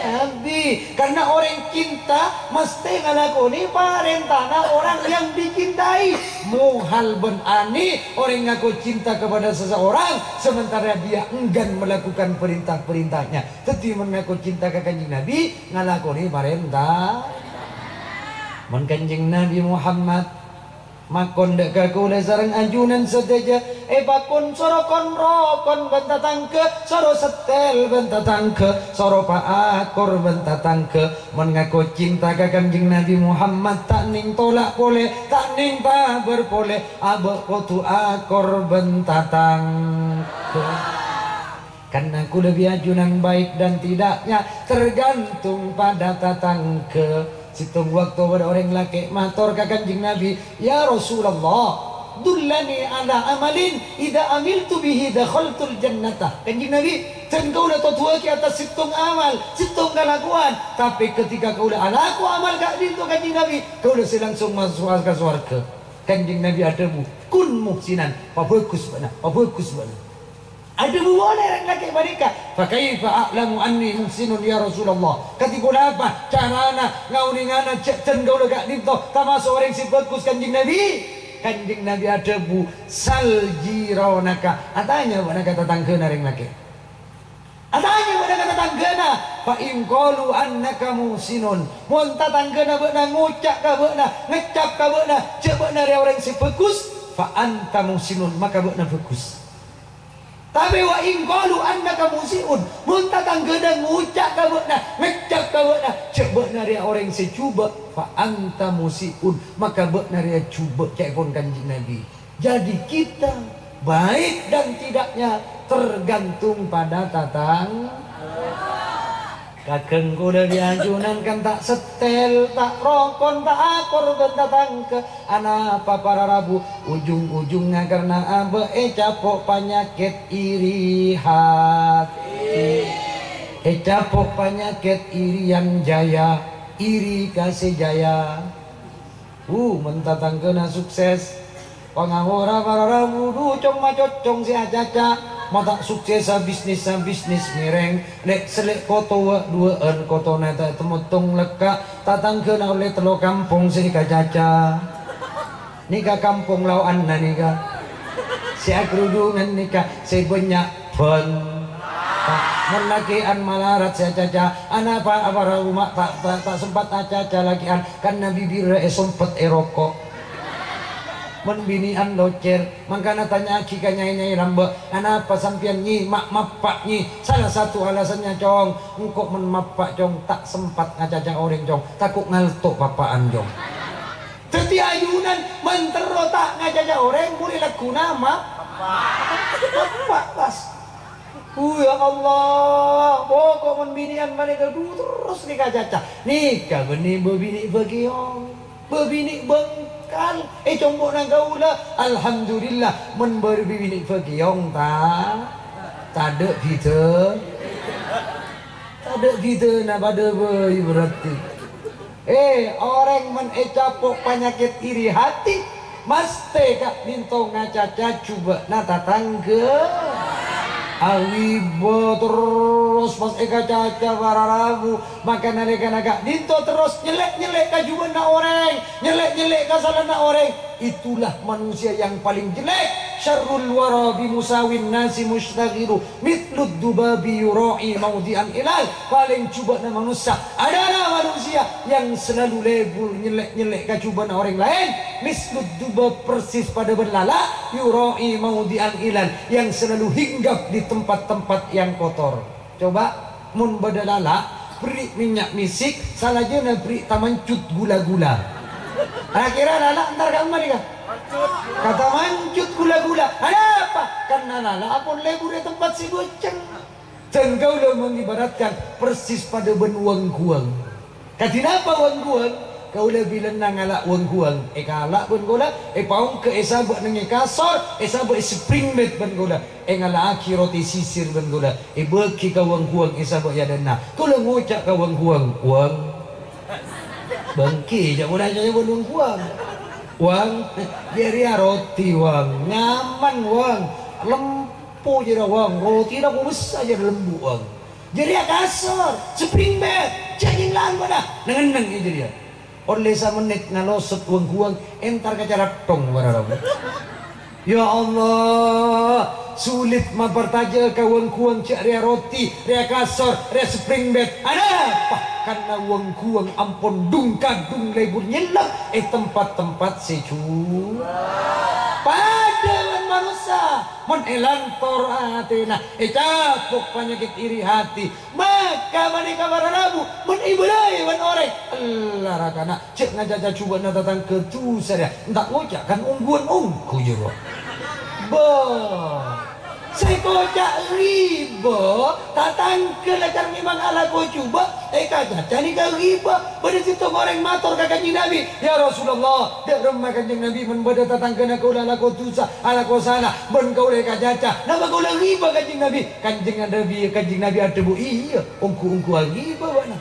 Nabi. Karna orèng cinta mastè ngalakonè parèntana orang yang dicintai. Mohal bân anè orèng ngako cinta kepada seseorang, sementara dia enggan melakukan perintah-perintahnya. Dhâddhi, mon ngako cinta ka Kanjeng Nabi, ngalakonè parènta. Mon Kanjeng Nabi Muhammad makon dâ' ka kaulâ sareng ajunan sadhâjâ, èpakon soro kon-rokon bân tatangghâ, soro settèl bân tatangghâ, soro paakor bân tatangghâ. Mon ngako cinta ka Kanjeng Nabi Muhammad, ta' nèng tola' polè, ta' nèng tabâr polè, abâ' kodhu akor bân tatangghâ. Karna kaulâ bi' ajunan baik dan tidaknya tergantung pada tatangghâ. Sèttong bâkto bâdâ orèng lakè' mator ka Kanjeng Nabi, "Ya Rasulullah, dullani ala amalin idza amiltu bihi dakhaltul jannata." "Kanjeng Nabi, dhân kaulâ toduwâghi attas sèttong amal, sèttong kalakowan. Tapè ketika kaulâ alako amal ka'dinto, Kanjeng Nabi, kaulâ sè langsung maso' ka sowarghâ." Kanjeng Nabi adhâbu, "Kun muhsinan, pabhâghus bâ'na, pabhâghus bâ'na." Adhâbu polè rèng lakè' panèka, "Fa kaifa a'lamu anni muhsinun ya Rasulullah?" Kadhi ponapa carana ngaonèngana jhâ' dhân kaulâ ka'dinto tamaso' orèng sè bhâghus, Kanjeng Nabi? Kanjeng Nabi adhâbu, "Sal jiranaka." Atanya bâ'na ka tatangghâna rèng lakè'. Atanya bâ'na ka tatangghâna, "Fa in qalu annaka muhsinun." Mon tatangghâna bâ'na ngoca' ka bâ'na, ngeccap ka bâ'na, jhâ' bâ'na rèya orèng sè bhâghus, "fa anta muhsinun," maka bâ'na bhâghus. Tapè "wa in qalu annaka musi'un," mon tatangghâna ngoca' ka bâ'na, ngeccap ka bâ'na, jhâ' bâ'na rèya orèng sè jhubâ', "fa anta musi'un," maka bâ'na rèya jhubâ', ca'èpon Kanjeng Nabi. Jadi kita baik dan tidaknya tergantung pada tatang-, Kaghân kaulâ bi' ajunan kan ta' settèl, ta' rokon, ta' akor bân tatangghâ. Anapa para rabu? Ujung-ujungnga karna abâ' ècapo' panyakèt iri hati. Ècapo' panyakèt irian jaya. Iri ka sè jâyâ. Uh, mon tatangghâna sukses. Pangawora para rabu, du, cong-macocong sè acaca. Ma' ta' suksessa bisnissa bisnis mèrèng. Lè'-sellè' koto wâ'-duwâ'ân, kotona ta' ètemmo tong lekka'. Tatangghâna ollè tello kampong sè èkacaca. Nèka kampong lao'anna nèka. Sè aghârudhungan nèka, sè bânnya' bân. Ta-, mon lakè'an malarat sè acaca, anapa para rabu ma' ta', ta', ta' sempat acaca lakè'an, karna bibirra èsompet è roko'. Mon binè'an locèr, mangkana tanya'aghi ka nyai-nyai lambâ', "Anapa sampèyan, Nyi, ma' mappa', Nyi?" "Salah satu alasannya, Cong, engko' mon mappa', Cong, ta' sempat ngacaca orèng, Cong, tako' ngalto' pappa'an, Cong." Dhâddhi ajunan mon terro ta' ngacaca orèng, molaè lagghuna ma-, mappa' pas. Oh, ya Allah, pokok mon binè'an panèka du terros nèka acaca. Nèka bânnè bâbinè' bâkèyong, bâbinè' bengkal, è compo'na kaulâ. Alhamdulillah, mon bâ-, bâbinè' bâkèyong ta-, tadâ' bhidhâ-, tadâ' bhidhâna padâ bhâi berarti. Eh, orèng mon ècapo' panyakèt iri hati, mastè ka'dinto ngacaca jhubâ'na tatangghâ. Aghibâ terros pas èkacaca para rabu, maka nalèkana ka'dinto terros nyellè'-nyellè' ka jhubâ'na orèng, nyellè'-nyellè' ka salana orèng. Itulah manusia yang paling jelek. Syarrul wara bi musawin nasi mustaghiru. Mislud dubabi yura'i maudhi'al ilal. Palèng jhubâ'na manossa adalah manusia yang selalu lebur nyellè'-nyellè' ka jhubâ'na orèng laèn. Mislud dubab, persis padâ bân lala', yura'i maudhi'al ilal, yang selalu hinggap di tempat-tempat yang kotor. Coba, mon bâdâ lala', berri' mènnya' misik, salajâna berri' tamancut gula-gula. Kira-kira lala' entar ka mana, Ka? Ka tamancut gula-gula. Anapa? Karna lala' ampon lebur è tempat sè gocèng. Dan kaulâ mengibaratkan persis padâ bân wâng-ghuwâng. Kadhi napa wâng-ghuwâng? Kaulâ bilâna ngala' wâng-ghuwâng. Èkala' bân kaulâ, èpaongghâ èsabâ' neng è kasor, èsabâ' è spring bed bân kaulâ. Èngala'aghi roti sisir bân kaulâ. Èbâghi ka wâng-ghuwâng èsabâ' è adâ'na. Kaulâ ngoca' ka wâng-ghuwâng, "Wâng." "Bângkè," jâ' kaulâ nyabâ' wâng-ghuwâng. "Wâng, jârèya roti, Wâng. Nyaman, Wâng. Lempo jârèya, Wâng. Rotina kobâsa jârèya lembu', Wâng. Jârèya kasor, spring bed. Jâ' nyèngla bâ'na. Neng-enneng jârèya." Ollè samennit ngalosot wâng-ghuwâng, entar ka carattong para rabu. Ya Allah, sulit maparcajâ ka wâng-ghuwâng jâ' rèya roti, rèya kasor, rèya spring bed. Anapa? Karna wâng-ghuwâng ampon dhung-kadhung lebur nyellep è tempat-tempat sè ju-, padâ bân manossa, mon èlantor atèna, ècapo' panyakèt iri hati, Maka panèka para rabu, mon èbâlâi bân orèng, ella rakana, jâ' ngacaca jhubâ'na tatangghâ dhusa rèya, enta' ngoca' kan ongghuwân ongghu jârowa. Bâ. Sè koca' ghibâ, tatangghâ lakar mèmang alako jhubâ', èkacaca nèka ghibâ. Bâdâ sèttong orèng mator ka Kanjeng Nabi, "Ya Rasulullah, dâ' remma Kanjeng Nabi mon bâdâ tatangghâna kaulâ alako dhusa, alako sala, bân kaulâ èkacaca, napa kaulâ ghibâ Kanjeng Nabi?" Kanjeng Nabi, Kanjeng Nabi adhâbu, "Iyâ, ongghu-ongghu aghibâ bâ'na."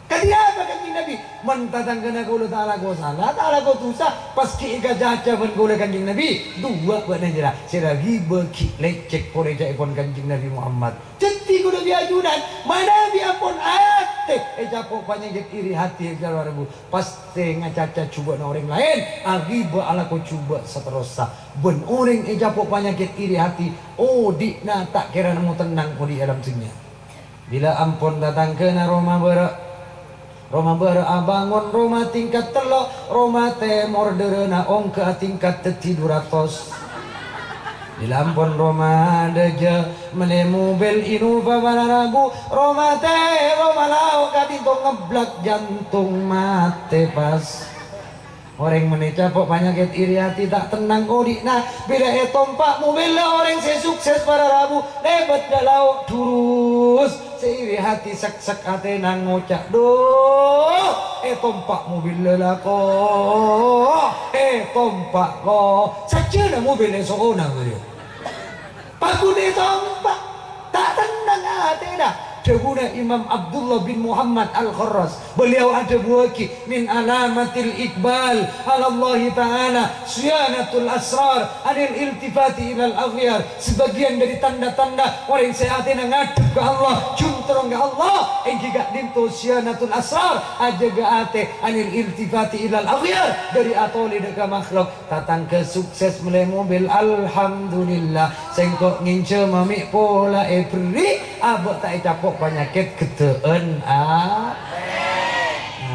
Kadhi apa Kanjeng Nabi? "Mon tatangghâna kaulâ ta' alako sala, ta' alako dhusa, pas ghi' èkacaca bân kaulâ Kanjeng Nabi, duwâ' bâ'na jârèya, sè la ghibâ ghi' lècèk polè ca'èpon Kanjeng Nabi Muhammad." Dhâddhi kaulâ bi' ajunan, manabi ampon atè ècapo' panyakèt iri hati, para rabu, pastè ngacaca jhubâ'na orèng laèn, aghibâ alako jhubâ' saterrossa. Bân orèng ècapo' panyakèt iri hati, odi'na ta' kèra nemmo tennang odi' alam dhunnya. Bilâ ampon tatangghâna roma bârâ', roma bârâ' abângon roma tingkat tello', roma tèmor dârâna ongghâ atingkat dhâddhi du ratos. Bilâ ampon roma dâjâ mellè mobil Innova para rabu, roma tè-, roma lao' ka'dinto ngeblak jantung matè pas. Orèng mon ècapo' panyakèt iri hati ta' tennang odi'na, bilâ ètompa' mobilla orèng sè sukses para rabu, lèbât dâ' lao' dhurus. Sè iri hati sèksèk atèna ngoca', "Dhu, ètompa' mobilla la ko, ètompa' ko." Sajjhâna mobil èso'ona bâriyâ. Paghun ètompa', ta' tennang atèna. Dhâbuna Imam Abdullah bin Muhammad Al-Kharras, beliau adhâbuwâghi, "Min alamatil iqbal alallahi ta'ala siyanatul asrar anil iltifati ilal aghyar." Sebagian dari tanda-tanda orèng sè atèna ngadhep ka Allah, jhuntrong ka Allah, èngghi ka'dinto siyanatul asrar, ajâgâ atè anil iltifati ilal aghyar, dhâri atolè dâ' ka makhluk. Tatangghâ sukses mellè mobil, alhamdulillah. Sèngko' ngènjhâma mè' pola èberri', abâ' ta' ècapo' panyakèt ghâddhâ'ân a-,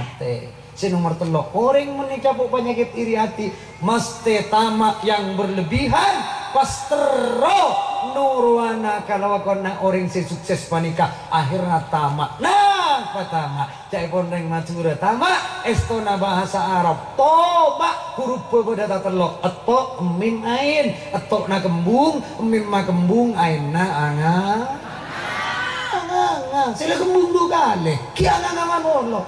atè. Sè nomer tello', orèng mon ècapo' panyakèt iri ati, mastè tama' yang berlebihan, pas terro norowana kalakonna orèng sè sukses panèka. Akhèrra tama', napa tama'? Ca'èpon rèng Madhurâ, tama', èstona bhâsa Arab. Toma', huruf bâ bâdâ tatello'. Etto', mim, ain. Etto'na kembung, mimma kembung, ainna anga-, anga-, anga. Sè la kembung du kalè. Ghi' anga-anga malolo.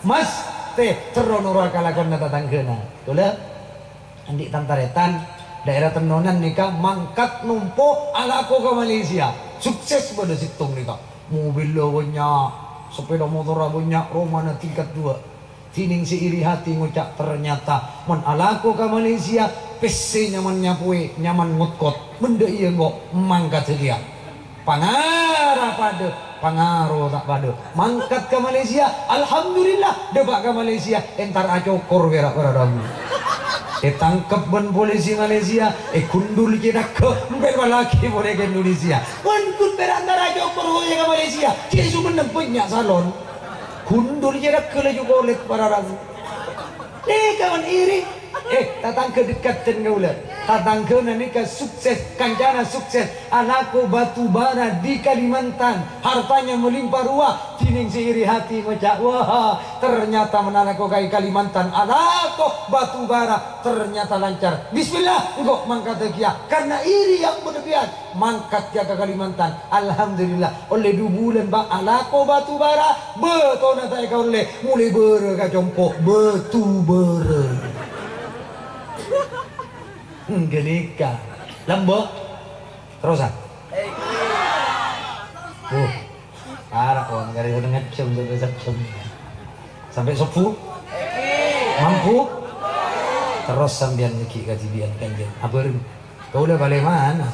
Mastè terro noro' kalakonna tatangghâna. Kaulâ Andi' tan-tarètan, daerah Tennonan nèka mangkat nompo alako ka Malaysia. Sukses bâdâ sèttong nèka. Mobilla bânnya', sepeda motorra bânnya', romana tingkat dua. Dhinèng sè iri hati ngoca', "Ternyata mon alako ka Malaysia, pèssè nyaman nyapowè, nyaman ngotkot." Bhendhâ iyâ engko' mangkat satèya. Pangara padâ, pangaro ta' padâ. Mangkat ka Malaysia, alhamdulillah, dâpa' ka Malaysia, entar acokor pèra' para rabu. Ètangkep bân polisi Malaysia, ègundul cèthagghâ, empèr bâlâghi polè ka Indonesia. Bân ghun pèra' entar acokor polè ka Malaysia, ghi' Sumenep bânnya' salon. Gundul cèthagghâ laju kolèt para rabu. Nèka mon iri. Eh, tatangghâ dekat dân kaulâ. Tatangghâna nèka sukses, kancana sukses. Alako batu bara di Kalimantan. Hartanya melimpah ruah. Dhinèng sè iri hati ngoca', "Wah, ternyata mon alako ka Kalimantan. Alako batu bara ternyata lancar. Bismillah, engko' mangkat satèya." Karena iri yang berlebihan. Mangkat ka, ka Kalimantan. Alhamdulillah, ollè du bulân, Pak, alako batu bara, bâtona ta' èkaollè, molè bârâ ka compo', batu bârâ. Ghânèka. Lambâ'. Terrosan. Oh. Para, oh, ngarè ngejjhâm sampè' sajjhâm. Sampè' sobbhu? Mampu? Terros sampèyan nèghi' kadhibi'ân, Kanjeng. Abâreng. Kaulâ palèmana.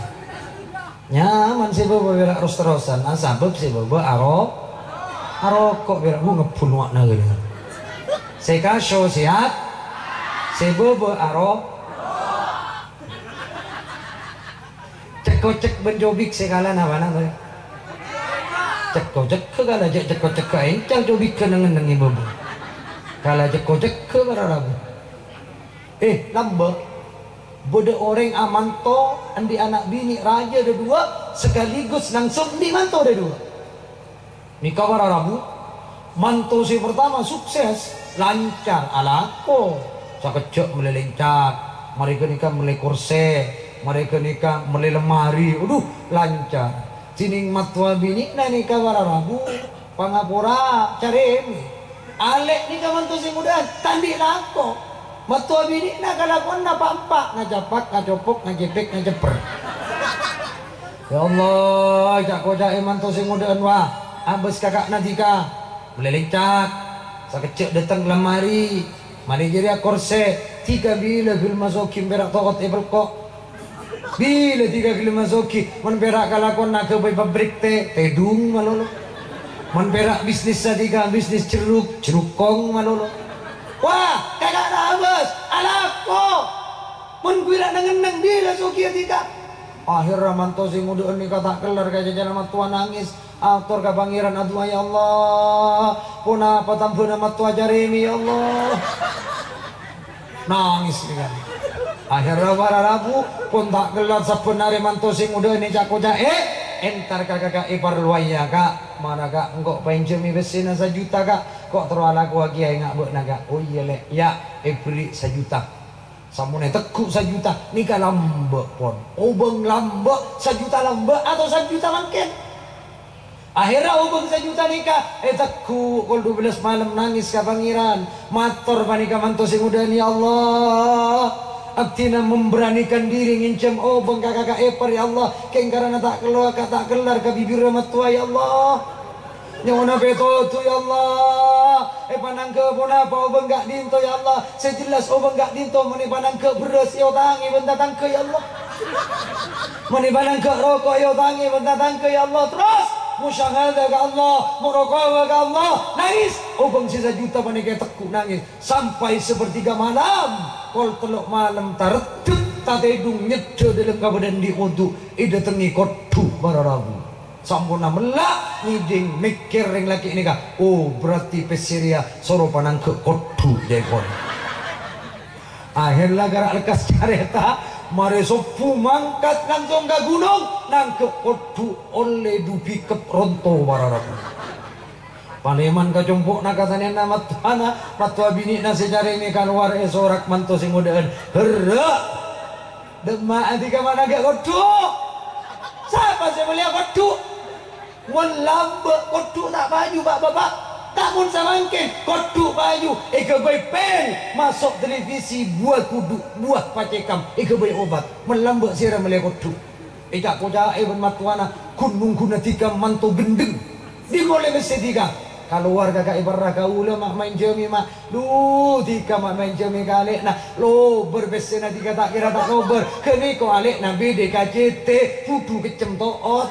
Nyaman sè bâbâ pèra' ros-terrosan. Ah, sabâb sè bâbâ aro-, aroko' pèra' bu ngebbhu no'na ghâllu. Sè kaso sehat, sè bâbâ aro-, Cek-kocek bân cobik sè kala napana, toy? Cek-kocek kala, cek-, cek-kocek encal cobik neng-enneng ibu. Kala cek-kocek para rabu. Eh, lambâ'. Bâdâ orèng amanto, andi' ana' binè' rajâ dâduwâ', sekaligus langsung andi' manto dâduwâ'. Nèka para rabu, manto sè partama sukses, lancar, alako. Sakejjhâ' mellè lèncak, marè ghânèka mellè korsè, marè ghânèka mellè lemari, adhu, lancar. Dhinèng mattowa binè'na nèka para rabu, pangapora, carèmè. Alè' nèka manto sè ngodâ'ân, ta' andi' lako. Mattowa binè'na kalakowanna pa'-empa', ngacapak, ngacopok, ngacèpèk, ngacèpper. Ya Allah, ca'-koca'è manto sè ngodâ'ân, wah, abâs kaka'na dhika. Mellè lèncak, sakejjhâ' dâteng lemari. Marè jârèya korsè, dhika bilâ ghellem masogi pèra' to'ot èpelko'. Bilâ dhika ghellem masogi, mon pèra' kalakowanna aghâbây pabrik tè, tèdung malolo. Mon pèra' bisnis sadhika, bisnis jeruk, jerukong malolo. Wah, kaka'na abâs, alako! Mon ghulâ neng-enneng, bilâ sogiyâ dhika. Akhèrra manto sè ngodâ'ân nèka ta' kellar ka cacana mattowa nangès. Ator ka Pangèran, "Aduh, ya Allah, ponapa tambhâna mattowa carèmè, ya Allah?" Nangès nèka. Akhèrra para rabu, pon ta' kellar sabbhân arè manto sè ngodâ'ân ca'-koca'è, entar ka kaka'è parlowa, "Iyâ, Ka', mara, Ka', engko' paènjhâmè pèssèna sajuta, Ka', ko' terro alakowaghi aèngnga' bâ'na, Ka'." "Oh iyâ, Lè', iyâ, èberri' sajuta." Samonè tegghu' sajuta, nèka lambâ' pon. Obâng lambâ', sajuta lambâ' atau sajuta mangkèn. Akhèrra obâng sajuta nèka ètegghu' kol dua belas malem nangès ka Pangèran. Mator panèka manto sè ngodâ'ân, "Ya Allah, abdhina memberanikan diri ngènjhâm obâng ka kaka'è èpar, ya Allah. Kèng karana ta' kello-, ka-, ta' kellar ka bibirra mattowa, ya Allah." Nyo'ona pètodhu, ya Allah. Èpanangghâ ponapa obâng ka'dinto, ya Allah? Sè jelas obâng ka'dinto mon èpanangghâ bherrâs èotangè bân tatangghâ, ya Allah. Mon èpanangghâ roko' èotangè bân tatangghâ, ya Allah. Terros, musyahadah ka Allah, muraqabah ka Allah, nangès. Obâng sè sajuta panèka ètegghu' nangès. Sampè' sapertiga malam, kol tello' malem tareddhep, tatèdung nyeddhâ dâlem kabâdâ'ân andi' wudu, èdâtengngè kodhu' para rabu. Samponna mella', ngèdhing, mèkkèr rèng lakè' nèka, "Oh, berarti pèssè rèya soro panangghâ kodhu', jâ' èpon." Aherra ghâra' lekkas carèta, marè sobbhu mangkat langsung ka ghunong, nangghâ kodhu' ollè du bikep ronto para rabu. Palèman ka compo'na, ka tanèyanna mattowana, mattowa binè'na sè carèmè kalowar èsorak manto sè ngodâ'ân, "Herra'! Dâ'emma'a dhika ma' nangghâ kodhu'? Sapa sè mellèya kodhu'? Mon lambâ' kodhu' ta' paju, Pa', Bapa'. Ta' mon samangkèn kodhu' paju, èghâbây pèng, maso' televisi, buwâ kudu, buwâ pacèkam, èghâbây obat. Mon lambâ' sèra mellèya kodhu'?" Èca'-koca'è bân mattowana, ghun-nongghuna dhika manto ghendheng. Dimolè pèssè dhika? Kalowar ka ka'èparra kaulâ ma' maèn jhâmè, ma'. Dhu, dhika ma' maèn jhâmè ka alè'na. Lobâr pèssèna dhika ta' kèra ta' lobâr. Ghânèko alè'na bâdâ è K C T, budhu keccem to'ot.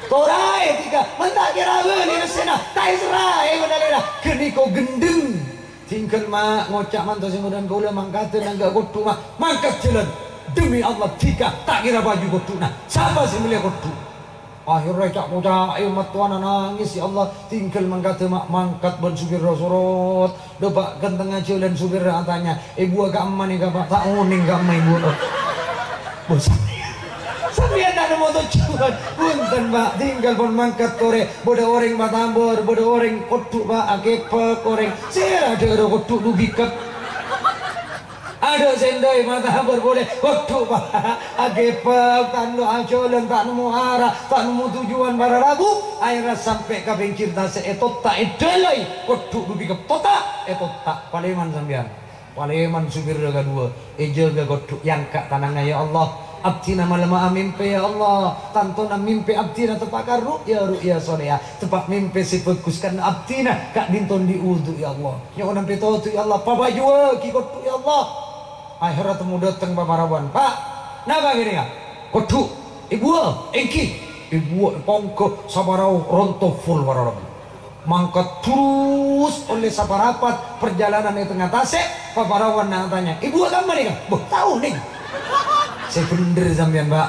Toraè dhika, mon ta' kèra abâli pèssèna, ta' èserraè bân alè'na. Ghânèko ghendheng. Tinggal, ma', ngoca' manto sè ngodâ'ân kaulâ mangkadhâ nangghâ kodhu', ma'. Mangkat jhâlân. Demi Allah, dhika ta' kèra paju kodhu'na. Sapa sè mellèya kodhu'? Aherra èca'-koca'è mattowana nangès, "Ya Allah, tinggal mangkadhâ, ma'." Mangkat bân supirra sorot. Dâpa' ghântengnga jhâlân, supirra atanya, "Èbuwâ ka'emma nèka, Pa'?" "Ta' onèng ka'emma èbuwâ." "Bâ, sampèyan, sampèyan ta' nemmo tojjhuwân." "Bhunten, Pa', tinggal pon mangkat torè." Bâdâ orèng matabâr, bâdâ orèng kodhu', Pa', akèpèk orèng. Sèra dhâ'âr kodhu' du bikep. Adâ' sè èndâi matabâr polè, kodhu', Pa', akèpèk, ta' endo' ajhâlân, ta' nemmo ara', ta' nemmo tojjhuwân para rabu. Aherra sampè' ka pèngghir tasè' ètotta', èdâlai, kodhu' du bikep totta', ètotta'. Palèman sampèyan. Palèman supirra kaduwâ, èjâgâ kodhu', èangka' tanangnga, "Ya Allah, abdhina malemma amimpè, ya Allah. Tantona mimpè abdhina teppa' ka ru'ya, ru'ya soleha. Teppa' mimpè sè bhâghus karna abdhina ka'dinto andi' wudu, ya Allah. Nyo'ona pètodhu, ya Allah. Papajuwâghi kodhu', ya Allah." Aherra temmo dâteng paparawan, "Pa', napa kènèya?" "Kodhu'." "Èbuwâ?" "Èngghi." Èbuwâ, èpongghâ, saparao ronto full para rabu. Mangkat terros ollè saparapat parjhâlânan è tengnga tasè', paparawanna atanya, "Èbuwâ ka'emma nèka?" "Bâ, ta' onèng." Sè bhendher sampèyan, Pa'.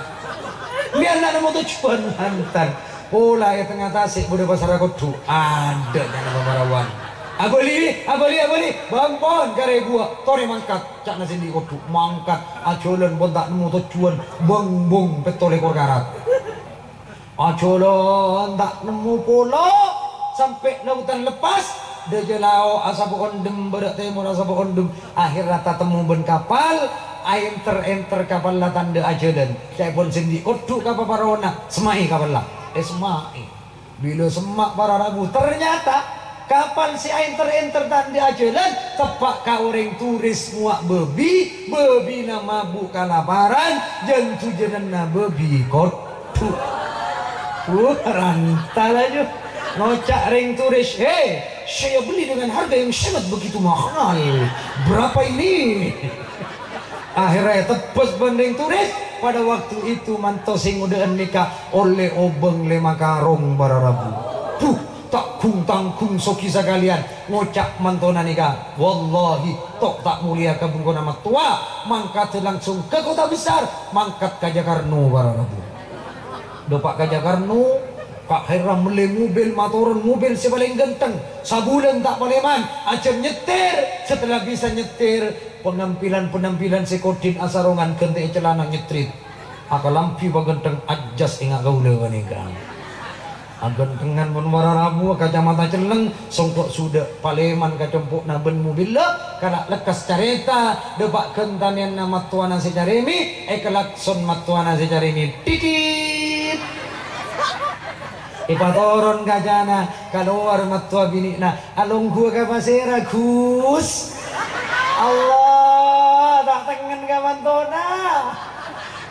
Sampèyan ta' nemmo tojjhuwân, mantan. Pola è tengnga tasè' bâdâ pasarra kodhu'. Adâ' ca'na paparawan. "Abâli, abâli, abâli. Bâng pon karè èbuwâ. Torè mangkat," ca'na sè andi' kodhu'. Mangkat, ajhâlân pon ta' nemmo tojjhuwân. Bâng-bâng pètto lèkor karat. Ajhâlân ta' nemmo polo, sampè' lautan lepas, dâjâ lao' asapa ondhem, bârâ' tèmor asapa ondhem, aherra tatemmo bân kapal, aènter-ènter kapalla tandhâ ajhâlân. Ca'èpon sè andi' kodhu' ka paparawanna, "Semma'è kapalla." Èsemma'è. Bilâ semma' para rabu, ternyata kapal sè aènter-ènter tandhâ ajhâlân teppa' ka orèng turis ngowa' bâbi, bâbina mabu' kalaparan, jân-dhujânanna bâbi kodhu'. Wah, ranta laju. Ngoca' rèng turis, "Hei, saya beli dengan harga yang sangat begitu mahal. Berapa ini?" Aherra ètebbhâs bân rèng turis. Pada waktu itu manto sè ngodâ'ân nèka ollè obâng lèma karong para rabu. Buh, ta' gung-tanggung soghi sakalèyan. Ngoca' mantona nèka, "Wallahi, to' ta' molèya ka bengkona mattowa, mangkadhâ langsung ka kota besar, mangkat ka Jakarno, para rabu." Dâpa' ka Jakarno, Ka' Khairra mellè mobil, matoron mobil sè palèng ghântheng. Sabulân ta' palèman, ajhâr nyettir. Setelah bisa nyettir, penampilan-penampilan sè kodhin asarongan ghântè'è calana nyetrit. Akalambhi paghântheng ajjhâs enga' kaulâ panèka. Aghânthengan mon para rabu, kacamata celleng, songko' sudha', palèman ka compo'na bân mobilla, kala' lekkas carèta, dâpa' ghântèyanna mattowana sè carèmè, èkalakson mattowana sè carèmè, dikit. Èpatoron kacana, kalowar mattowa binè'na, "Alongghuwâ ka pasèra, Gus?" Allah, ta' tengngen ka mantona.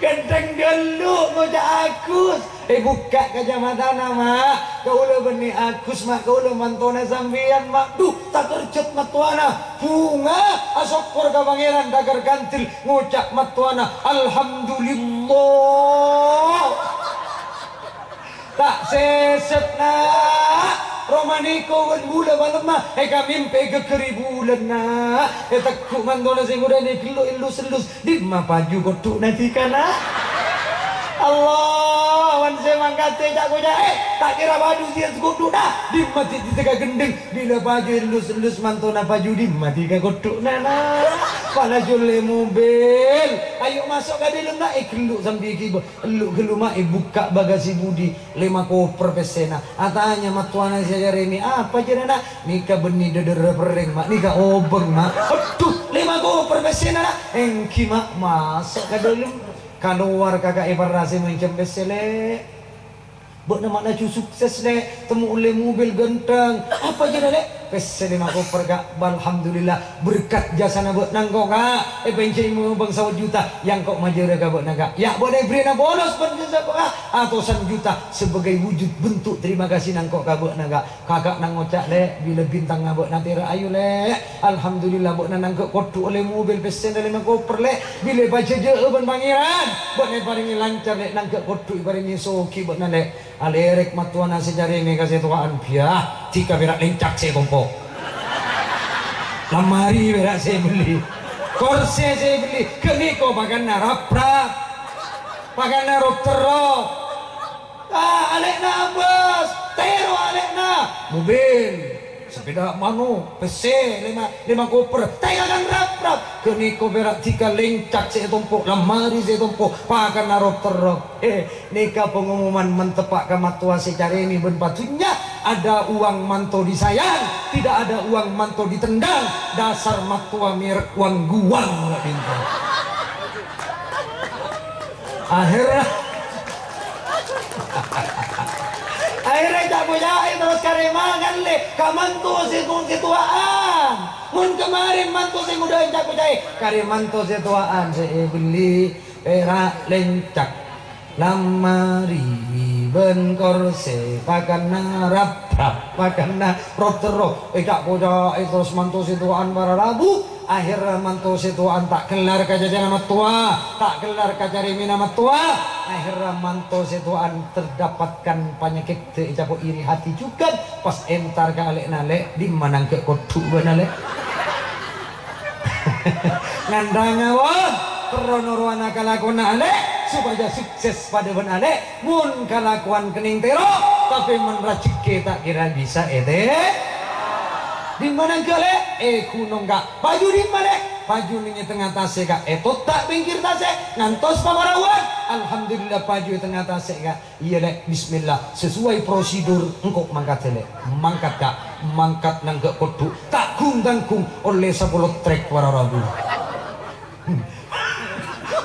Ghântèng ghâllu ngoca' Agus. Èbukka' kacamatana, Ma'. Kaulâ bânnè Agus, Ma'. Kaulâ mantona sampèyan, Ma'. Dhu, takerjhât mattowana. Bhunga asokkor ka Pangèran, taker kandil ngoca' mattowana, "Alhamdulillah." Ta' sèsèt, Na'. Roma nèko bân bulâ malemma èkamèmpè èghâgghâri bulân, Na'. Ètegghu' mantona sè ngodâna èghellu' èllus-ellus. Dimma paju kodhu'na dhika, Na'? Allah, wan sè mangkadhâ ca'-koca'è, ta' kèra paju sè kodhu'na. Dimma dhika ghândheng, bilâ paju èllus-ellus mantona paju dimma dhika kodhu'na, Na'? Pala jhâllè mobil. Ayo maso' ka dâlem, Na', èghellu' sambi èghibâ. Ellu' ghâllu ma' èbukka' bagasi budi, lèma koper pèssèna. Atanya mattowana sè carèmè, "Apa jârèya, Na'?" "Nèka bânnè dhâdhârrâ perrèng, Ma'. Nèka obâng, Ma'." "Adhu, lèma koper pèssèna, Na'." "Èngghi, Ma'." Maso' ka dâlem. Kalowar kaka'è parra sè mènjhâm pèssè, Lè'. "Bâ'na ma' laju sukses, Lè'. Temmo ollè mobil ghântheng." "Apa jârèya, Lè'?" "Pèssè lèma koper, Ka'." "Alhamdulillah, berkat jasana bâ'na engko', Ka'. Èpènjhâi mobâng sajuta, yâ engko' majârâ ka bâ'na, Ka'." "Yâ, bâ'na èbèrri'âna bonus bân jasa, Ka', atosan juta sebagai wujud bentuk terima kasih engko' ka bâ'na, Ka'." Kaka'na ngoca', "Lè', bilâ bintangnga bâ'na tèra ayu, Lè'. Alhamdulillah, bâ'na nangghâ' kodhu' ollè mobil pèssèna lèma koper, Lè'. Bilâ èpajhâjâ'â bân Pangèran, bâ'na èparèngè lancar, Lè', nangghâ' kodhu' èparèngè soghi bâ'na, Lè'." Alèrèk mattowana sè carèmè ka sè towa'an, "Biyâ, dhika pèra' lèncak sè ètompo'. Lamari pèra' sè èbelli. Korsè sè èbelli. Ghâpanèka pakanna rap-rap. Pakanna rop-terrop." Ah, alè'na abâs. Tèro alè'na. Mobil. Sapèda mano', pèssè, lèma, lèma koper, tèka kan rap-rap. Ghâpanèka pèra' dhika lèncak sè ètompo', lamari sè ètompo', pakanna rop-terrop. Eh, nèka pengumuman manteppa' ka mattowa sè carèmè bân padunnya. Ada uang manto disayang, tidak ada uang manto ditendang. Dasar mattowa merek uang guang, nggak pinter. Akhirnya, akhirnya ca'-koca'è terros karè mangan, Lè', ka manto sè tu-, sè towa'an. Mon kemarin manto sè ngodâ'â ca'-koca'è, karè manto sè towa'an sè èbelli pèra' lèncak, lamari bân korsè, pakanna rap-rap, pakanna rop-terrop. Èca'-koca'è terros manto sè towa'an para rabu. Akhèrra manto sè towa'an ta' kellar ka cacana mattowa, ta' kellar ka carèmèna mattowa. Akhèrra manto sè towa'an terdapatkan penyakit, ècapo' iri hati jhughân. Pas èntar ka alè'na, "Lè', dimma nangghâ' kodhu' bâ'na, Lè'?" Ngandhângnga, wah, terro norowana kalakowanna alè', sopajâ sukses padâ bân alè'. Mon kalakowan kennèng tèro, tapè mon rajhekkè ta' kèra bisa ètè-, "Dimma nangghâ', Lè'?" "È ghunong, Ka'." "Paju dimma, Lè'?" "Paju neng è tengnga tasè', Ka'." Ètotta' pèngghir tasè', ngantos paparaowan. "Alhamdulillah, paju è tengnga tasè', Ka'." "Iyâ, Lè', bismillah. Sesuai prosedur, engko' mangkat, Lè'." Mangkat, Ka'. Mangkat nangghâ' kodhu'. Ta' gung-tangghung, ollè sapolo trek para rabu.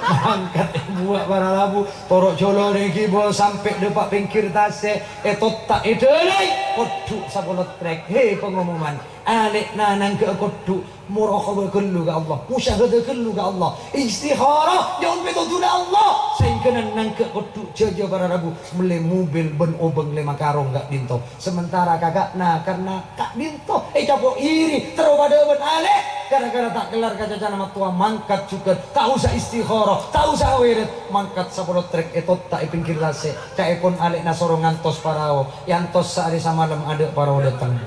Mangkat èbuwâ' para rabu, toro' jhâlân èghibâ sampè' dâpa' pèngghir tasè', ètotta' èdâlâi, kodhu' sapolo trek. He, pengumuman, alè'na nangghâ' kodhu', morokoba ghâllu ka Allah, musyahada ghâllu ka Allah, istikharah, nyo'on pètodhuna Allah, saèngghâna nangghâ' kodhu', jhâjâ para rabu, mellè mobil bân obâng lèma karong ka'dinto. Sementara kaka'na karna ka'dinto ècapo' iri, terro padâ bân alè', gara-gara ta' kellar ka cacana mattowa mangkat jhughân, ta' osa istikharah, ta' osa awirid, mangkat sapolo trek ètotta' è pèngghir tasè', ca'èpon alè'na soro ngantos parao, èantos saarè samalem adâ' parao dâteng.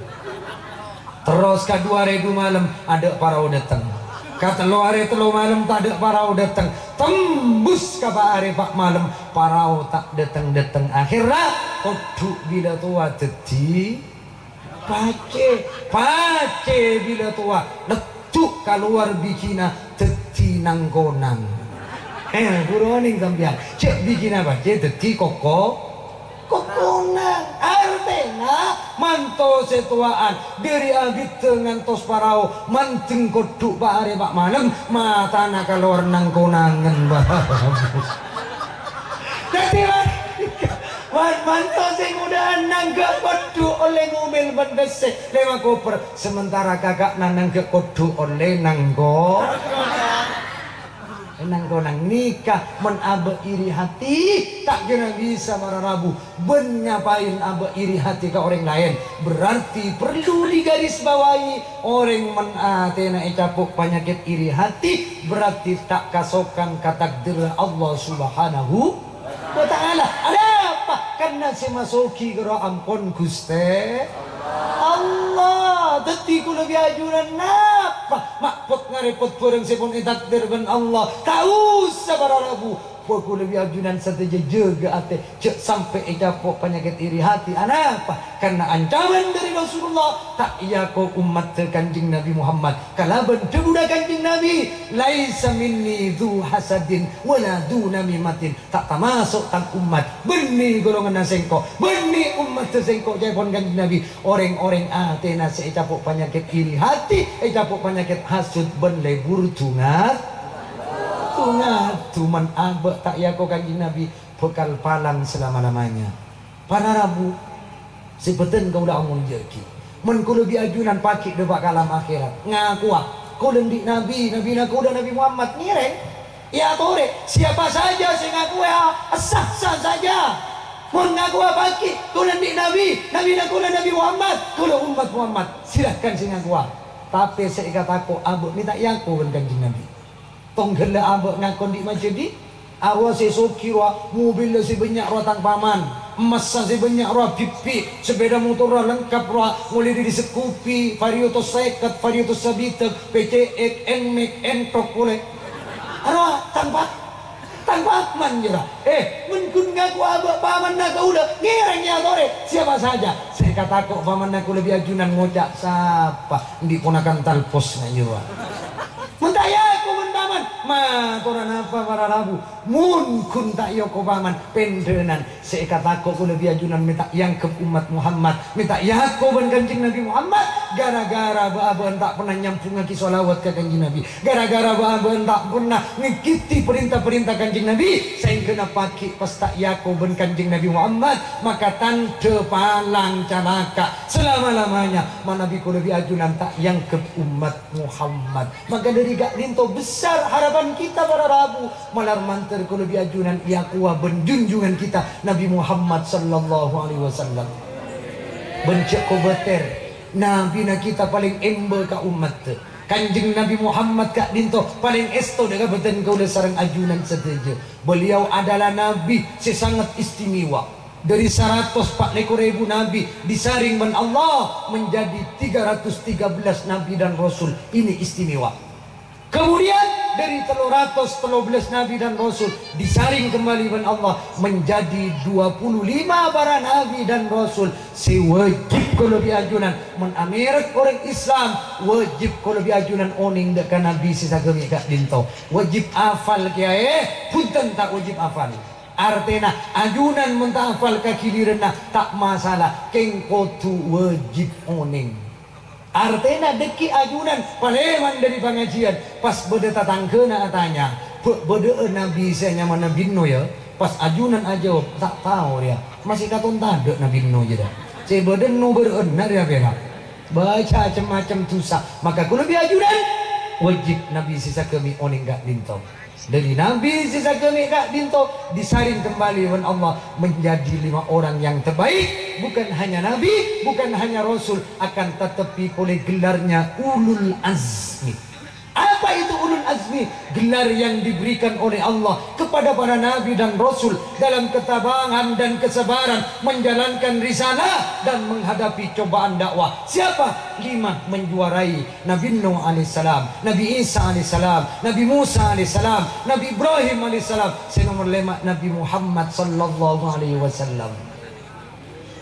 Terros kadhuwâ arè dhu malem adâ' parao dâteng. Katello arè tello malem tadâ' parao dâteng. Tembus ka pa' arè pa' malem, parao ta' dâteng-dâteng. Akhèrra, kodhu' bilâ towa dâddhi pacè. Pacè bilâ towa, leddhu' kalowar bighina dâddhi nang-konang. Eh, buru onèng sampèyan. Jhâ' bighina pacè dâddhi koko-, kokonang. Artèna, manto sè towa'an, dâri abiddhâ ngantos parao, mandeng kodhu' pa' arè pa' malem, matana kalowar nang-konangen, Bâh. Dâddhi, man-, man-, manto sè ngodâ'ân nangghâ' kodhu' ollè mobil bân pèssè lèma koper, sementara kaka'na nangghâ' kodhu' ollè nangko-, Nang-konang nèka, mon abâ' iri hati, ta' kèra bisa para rabu. Bân ngapain abâ' iri hati ka orèng laèn? Berarti perlu digarisbawahi, orèng mon atèna ècapo' panyakèt iri hati, berarti ta' kasokan ka takdirra Allah Subhanahu wa Ta'ala. Arapa? Karna sè masogi karo ampon Ghustè Allah. Dhâddhi kaulâ bi' ajunan napa? Ma' pot-ngarèpot bhârâng sè pon ètakdir bân Allah. Ta' osa para rabu. Bâ kaulâ bi' ajunan sadhâjâ jâgâ atè, jhâ' sampè' ècapo' panyakèt iri hati. Anapa? Karna ancaman dhâri Rasulullah, "Ta' èako ommaddhâ Kanjeng Nabi Muhammad." Kalabân dhâbuna Kanjeng Nabi, "Laisa minni dzu hasadin wala dzu namimatin." Ta' tamaso' tang ommat. Bânnè golonganna sèngko', bânnè ommaddhâ sèngko', ca'èpon Kanjeng Nabi. Orèng-orèng atèna sè ècapo' panyakèt iri hati, ècapo' panyakèt hasud bân lebur dungat-, dungat-, duman abâ' ta' èako Kanjeng Nabi bhâkal palang salama-lamanya. Para rabu, sè bâdhân kaulâ amoljâ'aghi. Mon kaulâ bi' ajunan paghi' dâpa' ka alam akhèrat, ngakowa, "Kaulâ andi' Nabi, Nabina kaulâ Nabi Muhammad." Ngèrèng. Èyatorè, siapa saja sè ngakowa, sah-sah saja. Mon ngakowa paghi', "Kaulâ andi' Nabi, Nabina kaulâ Nabi Muhammad, kaulâ ommat Muhammad." Silahkan sè ngakowa. Tapè sè èkatako' abâ' mè' ta' èako bân Kanjeng Nabi. Tong ghellâ' abâ' ngako andi' majâdi. Arowa sè sogi rowa, mobilla sè bânnya' rowa tang paman, emmassa sè bânnya' rowa bhibbhi', sepèda motorra lengkap rowa, molaè dhâri Scoopy, Vario to sèket, Vario to sabidhâk, P C X, Nmax, Ntrox polè. Arowa tang pa-, tang paman jârèya. Eh, mon ghun ngako abâ' pamanna kaulâ, ngèrèng èyatorè, siapa saja. Sè èkatako' pamanna kaulâ bi' ajunan ngoca', "Sapa?" Andi' ponakan talpos na' jârèya. Mon ta' èako bân paman, mator anapa para rabu? Mon ghun ta' èako paman, pendhânan. Sè èkatako' kaulâ bi' ajunan mè' ta' èangghep ommat Muhammad, mè' ta' èako bân Kanjeng Nabi Muhammad, gara-gara bâ'-abâ'ân ta' pernah nyambhungngaghi shalawat ka Kanjeng Nabi, gara-gara bâ'-abâ'ân ta' pernah ngèkiti parènta-parènta Kanjeng Nabi, saèngghâna paghi' pas ta' èako bân Kanjeng Nabi Muhammad, maka tandhâ palang calaka' salama-lamanya manabi kaulâ bi' ajunan ta' èangghep ommat Muhammad. Maka dhâri ka'dinto besar harapan kita para rabu, malar mandhâr kaulâ bi' ajunan èakowa bân junjungan kita Nabi Muhammad sallallahu alaihi wasallam. Bân jhâ' kobâtèr, Nabina kita palèng emba ka ommaddhâ. Kanjeng Nabi Muhammad ka'dinto palèng èsto dhâ' ka bâdhân kaulâ sareng ajunan sadhâjâ. Beliau adalah Nabi sè sangat istimewa. Dari saratos pa' lèkor èbu nabi disaring bân Allah menjadi tiga ratus tiga belas nabi dan rasul. Ini istimewa. Kemudian dari tello ratos tello bellâs nabi dan rasul disaring kembali bân Allah menjadi dua puluh lima para nabi dan rasul sè wajib kaulâ bi' ajunan. Mon amèrek orèng Islam, wajib kaulâ bi' ajunan onèng dhâ' ka nabi sè saghâmè' ka'dinto. Wajib afal, kèyaè, bhunten ta' wajib afal. Artèna, ajunan mon ta' afal ka ghiliranna, ta' masala, kèng kodhu wajib onèng. Artèna, dhâggi' ajunan palèman dhâri pangajiyân, pas bâdâ tatangghâna atanya, "Bâ', bâdâ'â nabi sè anyamana Binno, ya?" Pas ajunan ajâwâb, "Ta' tao rèya, masè katon tadâ' nabi Binno jârèya. Sè bâdâ no bârâ'ânna rèya pèra'." Bâca cem-macem dhusa, maka kaulâ bi' ajunan wajib nabi sè saghâmè' onèng ka'dinto. Dhâri nabi sè saghâmè' ka'dinto disaring kembali bân Allah menjadi lima orang yang terbaik, bukan hanya nabi, bukan hanya rasul, akan tetapi polè gelarnya ulul azmi. Apa itu ulul azmi? Gelar yang diberikan oleh Allah kepada para nabi dan rasul dalam ketabahan dan kesabaran menjalankan risalah dan menghadapi cobaan dakwah. Siapa? Lima menjuarai. Nabi Nuh alaihissalam, Nabi Isa alaihissalam, Nabi Musa alaihissalam, Nabi Ibrahim alaihissalam, sè nomer lèma' Nabi Muhammad sallallahu alaihi wasallam.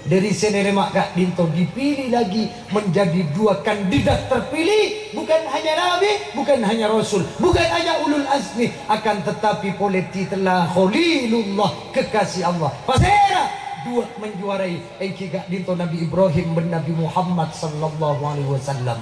Dhâri sè lèma' ka'dinto dipilih lagi menjadi dua kandidat terpilih, bukan hanya nabi, bukan hanya rasul, bukan hanya ulul azmi, akan tetapi polè titella Khalilullah, kekasih Allah. Pasèra? Dua menjuarai, èngghi ka'dinto Nabi Ibrahim bân Nabi Muhammad sallallahu alaihi wasallam.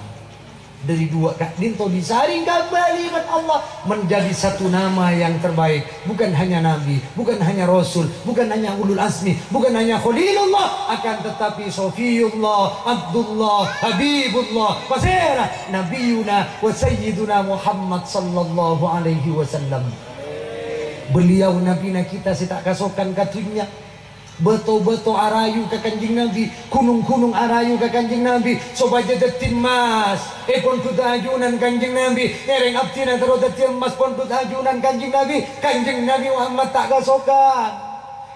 Dari dua ka'dinto disaring kembali bân Allah menjadi satu nama yang terbaik. Bukan hanya Nabi, bukan hanya Rasul, bukan hanya Ulul Azmi, bukan hanya Khalilullah, akan tetapi Sofiyullah, Abdullah, Habibullah, pasèra Nabiyuna wa Sayyiduna Muhammad sallallahu alaihi wasallam. Beliau Nabina kita sè ta' kasokan ka dhunnya. Bâto-bâto arayu ka Kanjeng Nabi, ghunong-ghunong arayu ka Kanjeng Nabi, sopajâ dhâddhi emmas. Èpondhut ajunan Kanjeng Nabi, ngèrèng abdhina terro dhâddhi emmas pondhut ajunan Kanjeng Nabi. Kanjeng Nabi Muhammad ta' kasokan.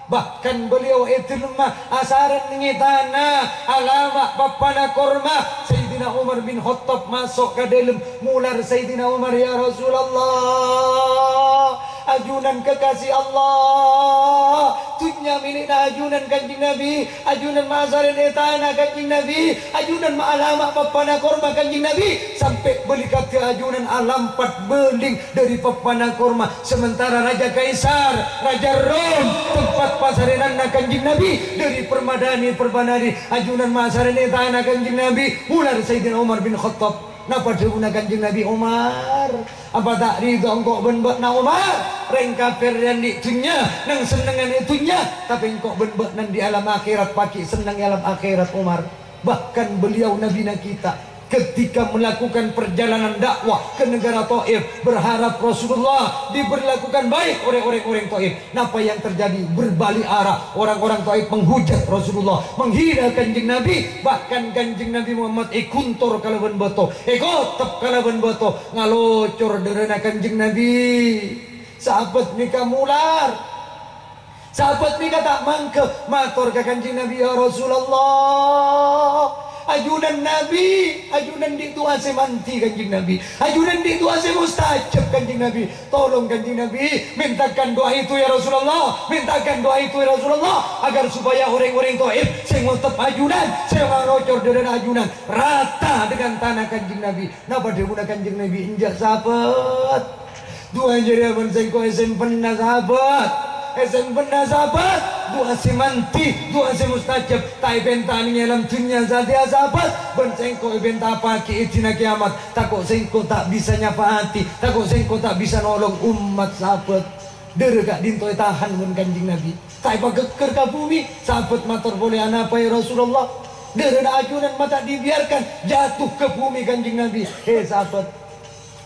Bahkan beliau èdhâlemma asarèn neng è tana, alama' pappana korma. Sayyidina Umar bin Khattab maso' ka dâlem, molar Sayyidina Umar, "Ya Rasulullah, ajunan kekasih Allah, dhunnya mèlè'na ajunan Kanjeng Nabi, ajunan ma' asarèn è tana Kanjeng Nabi, ajunan ma' alama' pappana korma Kanjeng Nabi, sampè' bâli kadhi ajunan alampat bâling dâri pappana korma, sementara Raja Kaisar, Raja Rom, tempat pasarènanna Kanjeng Nabi, dâri permadani-permadani, ajunan ma' asarèn è tana Kanjeng Nabi." Molar Sayyidina Umar bin Khattab. Napa dhâbuna Kanjeng Nabi, "Umar, apa ta' ridho engko' bân bâ'na, Umar? Rèng kafir è andi' dhunnya, neng-sennengngan è dhunnya, tapè engko' bân bâ'na andi' alam akhèrat, paghi' senneng è alam akhèrat, Umar." Bahkan beliau Nabina kita ketika melakukan perjalanan dakwah ke negara Taif, berharap Rasulullah diperlakukan baik oleh orang-orang Taif. Napa yang terjadi? Berbalik arah. Orang-orang Taif menghujat Rasulullah, menghina Kanjeng Nabi. Bahkan Kanjeng Nabi Muhammad èghuntor kalabân bâto, èkotep kalabân bâto, ngalocor dârâna Kanjeng Nabi. Sahabat nèka molar. Sahabat nèka ta' mangghâ, mator ka Kanjeng Nabi, "Ya Rasulullah, ajunan Nabi, ajunan andi' du'a sè mandhi Kanjeng Nabi, ajunan andi' du'a sè mustajab Kanjeng Nabi. Tolong Kanjeng Nabi, mintakan doa itu ya Rasulullah, mintakan doa itu ya Rasulullah, agar supaya orang-orang Taif sè ngotep ajunan, sè ngalocor dârâna ajunan, rata dengan tanah Kanjeng Nabi." Napa dhâbuna Kanjeng Nabi? "Enjâ', sahabat. Du'a jârèya bân sèngko' èsempenna, sahabat. Èsempenna, sahabat. Du'a sè mandhi, du'a sè mustajab. Ta' èpènta neng è alam dhunnya satèya, sahabat. Bân sèngko' èpènta'aghi è dina kèyamat. Tako' sèngko' ta' bisa nyafa'ati, tako' sèngko' ta' bisa nolong ommat, sahabat." Dârâ ka'dinto ètahan bân Kanjeng Nabi. Ta' èpaghèghghâr ka bhumè. Sahabat mator polè, "Anapa, ya Rasulullah? Dârâna ajunan ma' ta' dibiarkan jatuh ka bhumè, Kanjeng Nabi." He, sahabat.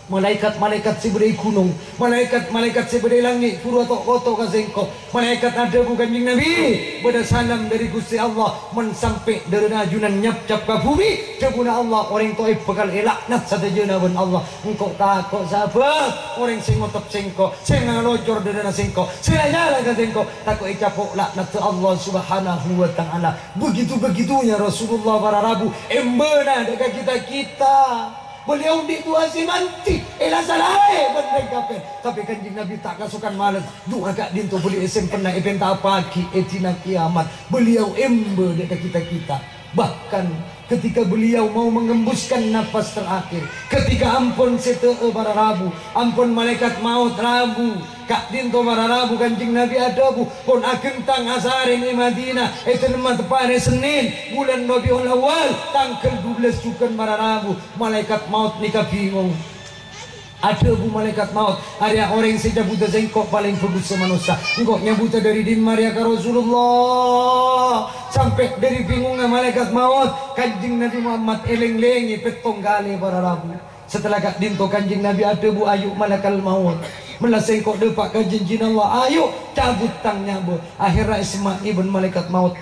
Malaèkat-malaèkat sè bâdâ è ghunong, malaèkat-malaèkat sè bâdâ è langngè' bhuru ato'-koto' ka sèngko'. Malaèkat adhâbu, "Kanjeng Nabi, bâdâ salam dâri Ghustè Allah, mon sampè' dârâna ajunan nyapcap ka bhumè, dhâbuna Allah, orèng Taif bhâkal èlaknat sadhâjâna bân Allah. Engko' tako', sahabat, orèng sè ngotep sèngko', sè ngalocor dârâna sèngko', sè la nyala ka sèngko', tako' ècapo' laknaddhâ Allah Subhanahu wa Ta'ala." Begitu-begitunya Rasulullah para rabu, èmbâna dâ' ka kita-kita. Beliau andi' du'a sè mandhi, èla salaè bân rèng kafir. Tapè Kanjeng Nabi ta' kasokan malès. Du'a ka'dinto bâli èsempenna èpènta'aghi è dina kèyamat. Beliau èmbâ dâ' ka kita-kita. Bahkan ketika beliau mau mengembuskan nafas terakhir, ketika ampon sètè'è para rabu, ampon malaèkat maot rabu, ka'dinto para rabu Kanjeng Nabi adhâbu, "Pon aghentang asarèn è Madinah, è dâlemma teppa'na Sennèn, bulân Rabiul Awal, tangghâl dubellâs jhughân para rabu." Malaèkat maot nèka bingong. Adhâbu malaèkat maot, "Arèya orèng sè cabudhâ sèngko' palèng bhâghussâ manossa. Engko' nyabudhâ dâri dimma rèya ka Rasulullah?" Sampè' dâri bingongnga malaèkat maot, Kanjeng Nabi Muhammad èlèng-lèngè pèttong kalè para rabu. Setelah ka'dinto Kanjeng Nabi adhâbu, "Ayo, malakal maut. Mella sèngko' dâpa' ka jhânjhina Allah. Ayo, cabut tang nyabâ." Akhèrra èsemma'è bân malaèkat maot.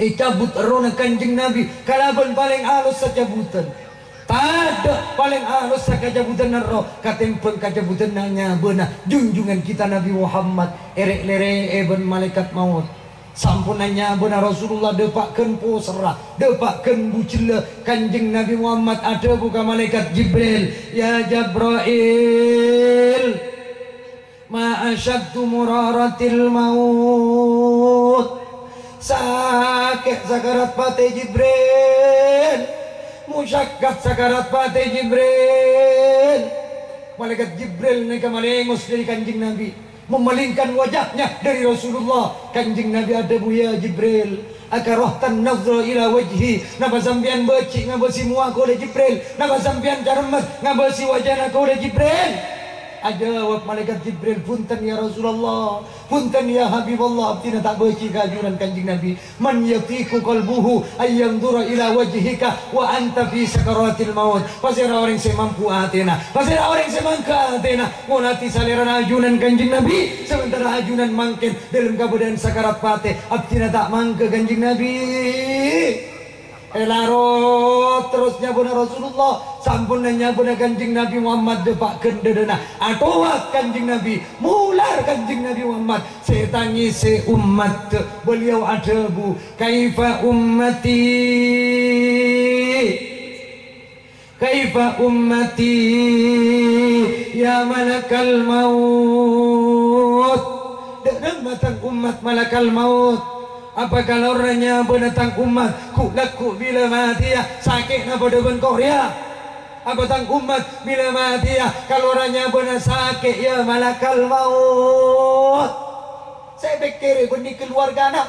Ècabut errohna Kanjeng Nabi kalabân palèng alossa cabudhân. Tadâ' palèng alossa kacabudhânna erroh katèmbhâng kacabudhânna nyabâna junjungan kita Nabi Muhammad, èrè'-lèrè'è bân malaèkat maot. Samponna nyabâna Rasulullah dâpa' ghân poserra, dâpa' ghân bujellâ, Kanjeng Nabi Muhammad adhâbu ka malaèkat Jibril, "Ya Jabrail, ma asyaddu muraratil maut." Sakè' sakarat patè, Jibril. Musyakkat sakarat patè, Jibril. Malaèkat Jibril nèka malèngos dâri Kanjeng Nabi. memalingkan wajahnya dari Rasulullah. Kanjeng Nabi adhâbu, "Ya Jibril, akarohtan nadhra ila wajhi? Napa sampèyan bâji' ngabâsi mowa kaulâ, Jibril? Napa sampèyan caremmes ngabâsi wajana kaulâ, Jibril?" Ajâwâb malaèkat Jibril, "Bhunten, ya Rasulullah. Bhunten, ya Habiballah, abdhina ta' bâji' ka ajunan Kanjeng Nabi." "Man yatiqu qalbuhu ayyanzura ila wajhika wa anta fi sakaratil maut?" Pasèra orèng sè mampu atèna? Pasèra orèng sè mangka atèna ngoladi salèrana ajunan Kanjeng Nabi, sementara ajunan mangkèn dâlem kabâdâ'ân sakarat patè? Abdhina ta' mangka, Kanjeng Nabi. Èlarot terros nyabâna Rasulullah. Samponna nyabâna Kanjeng Nabi Muhammad dâpa' ghândhârâna. Atowat Kanjeng Nabi, molar Kanjeng Nabi Muhammad. Sè tangèsè ommat, beliau adhâbu, "Kaifa ummati? Kaifa ummati, ya malakal maut?" Dâ' remma tang ommat malakal maut? Apa kalorra nyabâna tang ommat ghu'-lagghu' bilâ matèya sakè'na padâ bân korèya? Apa tang ommat bilâ matèya kalorra nyabâna sakè', ya malakal maut? Sè èpèkkèrè bânnè kaluwargana,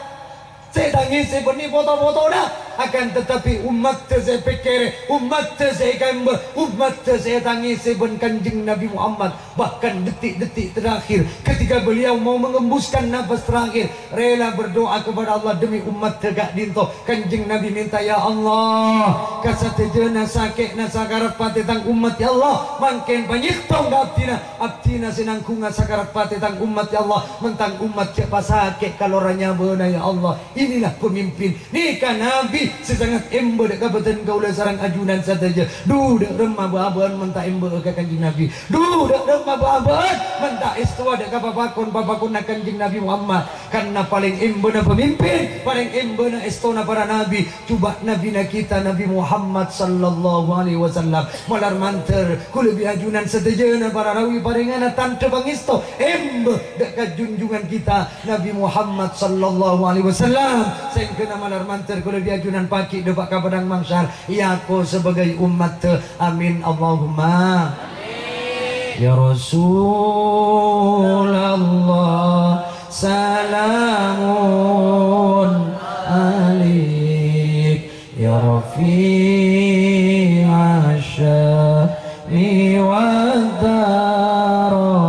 sè ètangèsè bânnè poto-potona. Akan tetapi, ommatta sè èpèkkèrè, ommatta sè èkembhâ, ommatta sè ètangèsè bân Kanjeng Nabi Muhammad. Bahkan detik-detik terakhir, ketika beliau mau mengembuskan nafas terakhir, rela berdoa kepada Allah demi ommatta ka'dinto. Kanjeng Nabi mènta, "Ya Allah, ka sadhâjâna sakè'na sakarat patè tang ommat, ya Allah, mangkèn panyèttong ka abdhina, abdhina sè nangghungnga sakarat patè tang ommat, ya Allah, mon tang ommat jhâ' pasakè' kalorra nyabâna, ya Allah." Inilah pemimpin. Nèka Nabi sè sangat èmbâ dâ' ka bâdân kaulâ sareng ajunan sadhâjâ. Dhu, dâ' remma bâ-abâ'ân mon ta' èmbâ'â ka Kanjeng Nabi. Dhu, dâ' remma bâ-abâ'ân mon ta' èstowa dâ' ka papakon-papakonna Kanjeng Nabi Muhammad. Karna palèng èmbâna pemimpin, palèng èmbâna èstona para nabi, jhubâ' nabina kita Nabi Muhammad sallallahu alaihi wasallam. Malar mandhâr, kaulâ bi' ajunan sadhâjâna para rawi parèngana tandhâ pangèsto èmbâ dâ' ka junjungan kita Nabi Muhammad sallallahu alaihi wasallam, sèngghâna malar mandhâr kaulâ bi' ajunan paghi' dâpa' ka padang mahsyar, èako sabâgâi ommatta. Amin, Allahumma. Ya Rasulallah, salamun alaik, ya rafi'asy sya'ni wad daraji.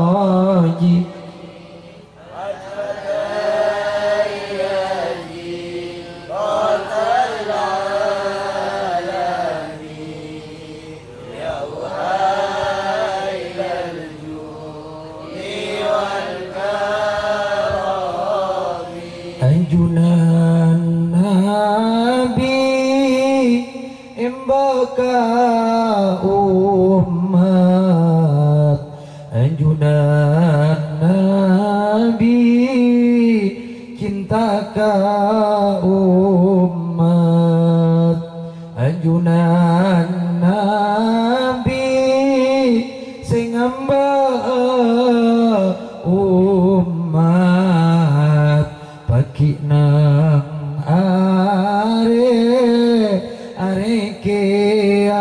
Ajunan Nabi èmbâ ka ommat. Ajunan Nabi cinta ka ommat. Ajunan Nabi sè ngambâ'â ommat. Paghi' neng arè, arè kiyamat,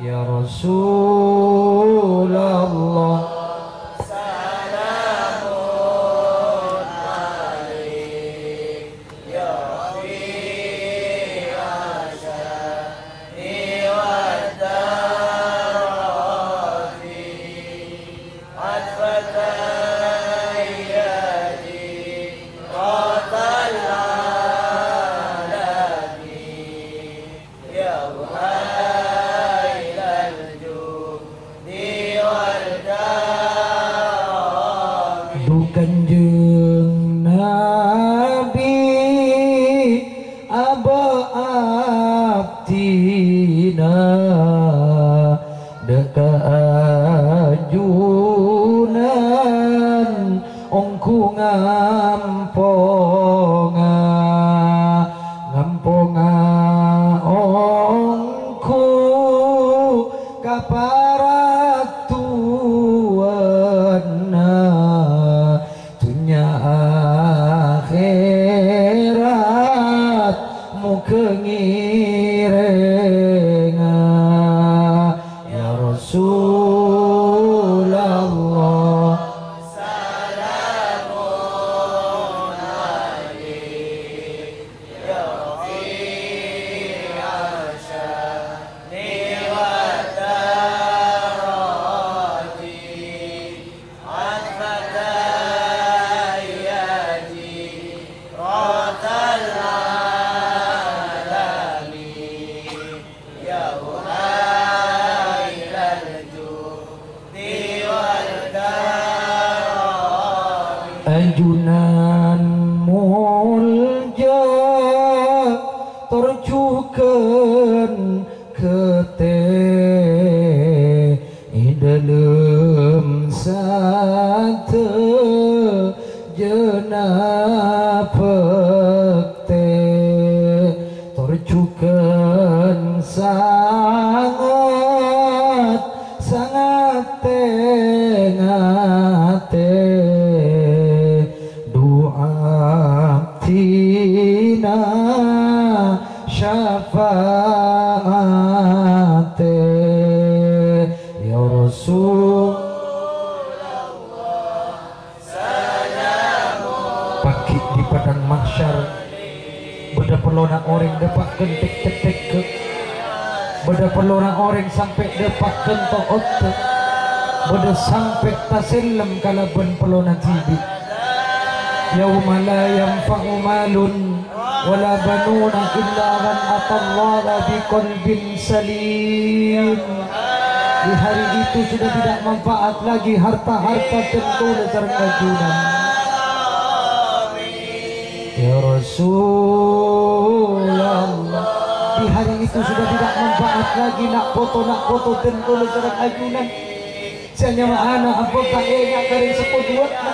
ya Rasulallah. bhâktè, tor jhughân sanget, sanget tè-ngatè, du'a abdhina syafa'atè, ya Rasul. Paghi' di padang mahsyar, bâdâ pellona orèng dâpa' ghân tèk-cèttèkka. Bâdâ pellona orèng sampè' dâpa' ghân to-otta. Bâdâ sampè' tasellem kalabân pellona dhibi'. Yauma la yanfa'u malun wala banuna illa man atallaha biqalbin salim. Di hari itu sudah tidak manfaat lagi harta-harta dan kaulâ sareng ajunan. Ya Rasulullah, di hari itu sudah tidak manfaat lagi na' poto-na' poto dan kaulâ sareng ajunan. Sè nyama ana' ampon ta' enga' ka rèng seppo duwâ'na.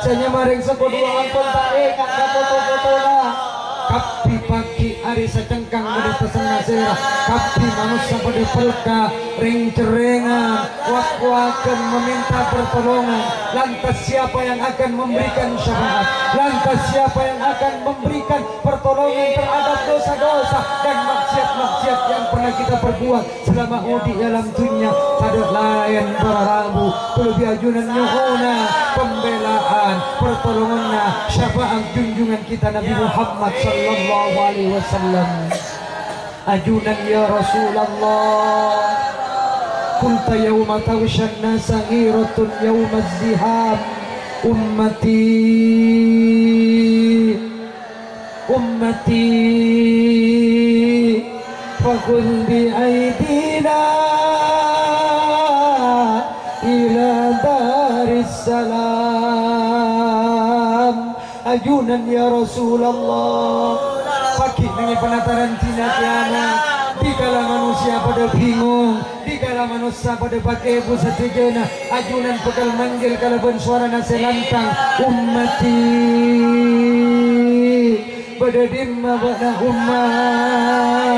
Sè nyama rèng seppo duwâ' ampon ta' enga' ka poto-potona. Kabbhi paghi' arè sacengkang bâdâ tassengnga sèra. Kabbhi manossa padâ pelka, rèng-cerrèngan, wak-wakan meminta pertolongan. Lantas siapa yang akan memberikan syafaat? Lantas siapa yang akan memberikan pertolongan terhadap dosa-dosa dan maksiat-maksiat yang pernah kita perbuat selama odi' è alam dhunnya? Tadâ' laèn para rabu, kaulâ bi' ajunan nyo'ona pembellaan, pertolonganna, syafaat junjungan kita Nabi Muhammad sallallahu alaihi wasallam. Ajunan, ya Rasulullah, qulta yauma taghsyan nasa ghiratun yaumaz ziham, ummati, ummati, fakhudh bi aidina ila daris salam. Ajunan, ya Rasulullah, paghi' neng è panataran dina kiyamat, dikala manusia padâ bingung, dikala manossa padâ pakèbu sadhâjâna, ajunan bhâkal manggil kalabân sowarana sè lantang, "Ummati, bâdâ dimma bâ'na, ummat?"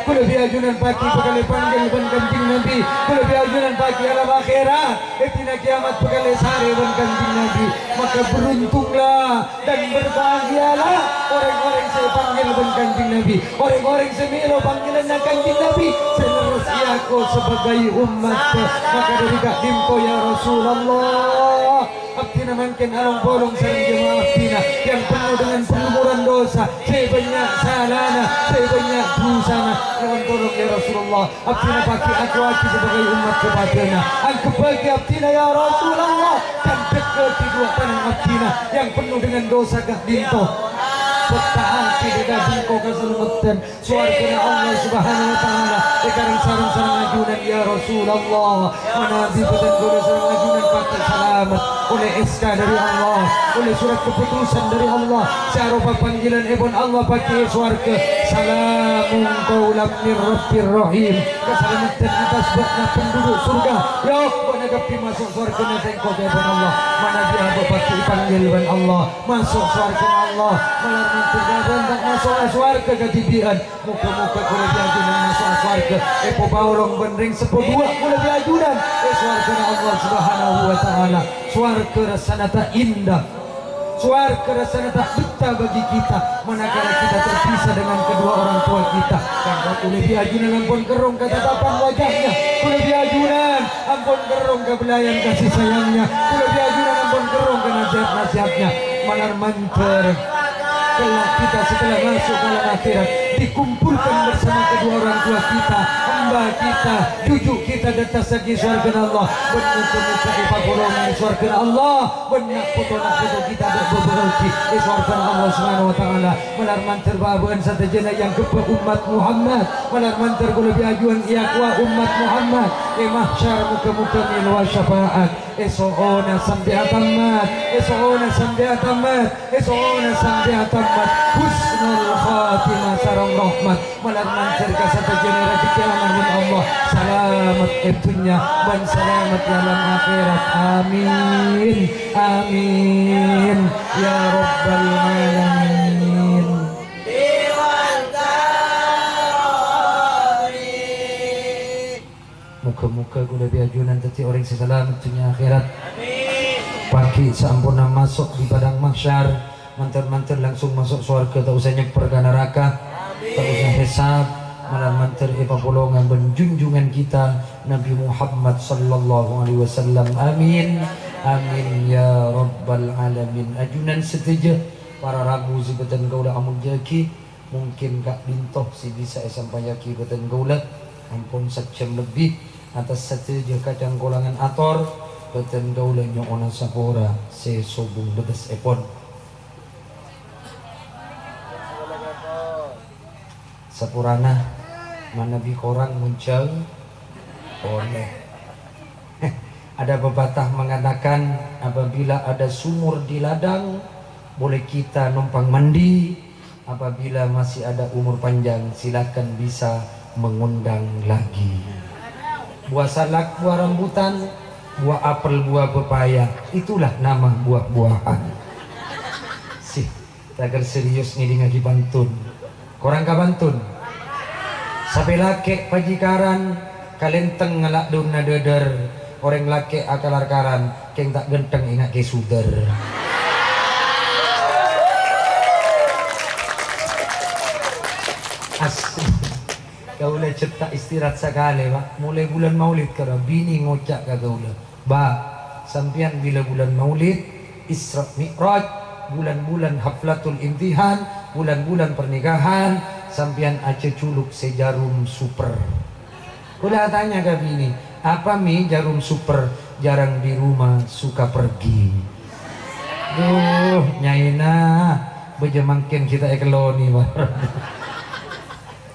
Kaulâ bi' ajunan paghi' bhâkal èpanggil bân Kanjeng Nabi. Kaulâ bi' ajunan paghi' alam akhèrat, è dina kiyamat bhâkal èsarè bân Kanjeng Nabi. Maka beruntunglah dan berbahagialah orèng-orèng sè èpanggil bân Kanjeng Nabi, orèng-orèng sè mèlo panggilanna Kanjeng Nabi, sè lerres èako sebagai ummat. Maka dâri ka'dinto, ya Rasulullah, abdhina mangkèn along-polong sareng jemaah abdhina yang penuh dengan perlumuran dosa, sè bânnya' salana, sè bânnya' dhusana. Nyo'on tolong, ya Rasulullah, abdhina paghi' ako'aghi sebagai ummat kapadâna. Angghebbhâghi abdhina, ya Rasulullah, dan dhekkeddhi duwâ' tanang abdhina yang penuh dengan dosa ka'dinto. Betta'aghi dhâ' ka bengko kasalameddhân, sowargana Allah Subhanahu wa Ta'ala, èkarèng sareng-sareng ajunan, ya Rasulullah. Manabi bhâdhân kaulâ sareng ajunan paghi' salamet, ollè S K dâri Allah, ollè surat keputusan dâri Allah, sè aropa panggilanèpon Allah paghi' è sowarga, "Salamun qaulam mir Rabbir Rahim." Kasalameddhân attas bâ'na penduduk surga. Yok, bâ'na kabbhi maso' sowargana sèngko' ca'èpon Allah. Manabi abâ' paghi' èpanggil bân Allah, maso' sowargana Allah, malar mandhâr bâ'na ta' maso'a sowarga kadhibi'ân. Moghâ-moghâ kaulâ bi' ajunan maso'a sowarga, èpapaolong bân rèng seppo duwâ' kaulâ bi' ajunan è sowargana Allah Subhanahu wa Ta'ala. Sowarga rassana ta' indah. Sowarga rassana ta' bettah bagi kita, manakala kita terpisah dengan kedua orang tua kita. Karena kaulâ bi' ajunan ampon kerrong ka tatapan wajahnya. Kaulâ bi' ajunan ampon kerrong ka belayan kasih sayangnya. Kaulâ bi' ajunan ampon kerrong ka nasihat-nasihatnya. Malar mandhâr, kelak kita setelah masuk ke alam akhirat dikumpulkan bersama kedua orang tua kita, hamba kita, cucu kita, dâttas è sowargana Allah. Bân moghâ-moghâ èpakolongè sowargana Allah bân na' poto-na' poto kita dâ' bâbâ'âghi è sowargana Allah Subhanahu wa Ta'ala. Malar mandhâr bâ'-abâ'ân sadhâjâna yang ghâbây ummat Muhammad. Malar mandhâr kaulâ bi' ajunan èakowa ummat Muhammad. È mahsyar moghâ-moghâ mèlowa syafaat. Èso'ona sampè' atammat, èso'ona sampè' atammat, èso'ona sampè' atammat. Husnul khatimah sareng rahmat. Malar mandhâr ka sadhâjâna rejhekkè ana'na Allah. Salamet è dhunnya bân salamet è alam akhèrat. Amin. Amin. Ya Rabbal Alamin. Moghâ-moghâ kaulâ bi' ajunan dhâddhi orèng sè salamet dhunnya akhèrat. Amin. Pagghi' saamponna maso' di padang mahsyar, mandhâr-mandhâr langsung maso' sowarghâ, ta' osa nyèpper ka naraka, ta' osa hèsab, malar mandhâr èpapolonga bân junjungan kita Nabi Muhammad sallallahu alaihi wasallam. Amin. Amin ya rabbal alamin. Ajunan sadhâjâ, para rabu sè bhâdhân kaulâ amoljâ'aghi, Mungkin ka'dinto sè bisa èsampayyaghi bhâdhân kaulâ, ampon sajjhâm lebbi. Atas sadhâjâ kacangkolangan ator, bhâdhân kaulâ nyo'ona sapora sè sobung bâtessèpon. Saporana, manabi korang monjhâng, polè. Ada pepatah mengatakan, apabila ada sumur di ladang, boleh kita numpang mandi. Apabila masih ada umur panjang, silakan bisa mengundang lagi. Buah salak, buah rambutan, buah apel, buah pepaya, itulah nama buah-buahan. Sih, tager serius ngèdingngaghi pantun. Korang ka pantun? Sapè lakè' pajikaran, kalèntèng ngala' dhunna dhâdhâr. Orèng lakè' akalar-karan, kèng ta' ghântheng ènga' kè sudhâr. As-, kaulâ jhât ta' istirahat sakalè, Pak. Molaè bulân Maulid karo binè ngoca' ka kaulâ. Ba', sampèyan bilâ bulân Maulid, Isra Mi'raj, bulân-bulân haflatul imtihan, bulân-bulân pernikahan, sampèyan ajhâ juluk sè Jarum Super. Kaulâ atanya ka binè, "Apa, Mi, Jarum Super jarang di rumah, suka pergi?" Duh, nyaèna, bâjâ mangkèn ghi' ta' èkellonè, Pak.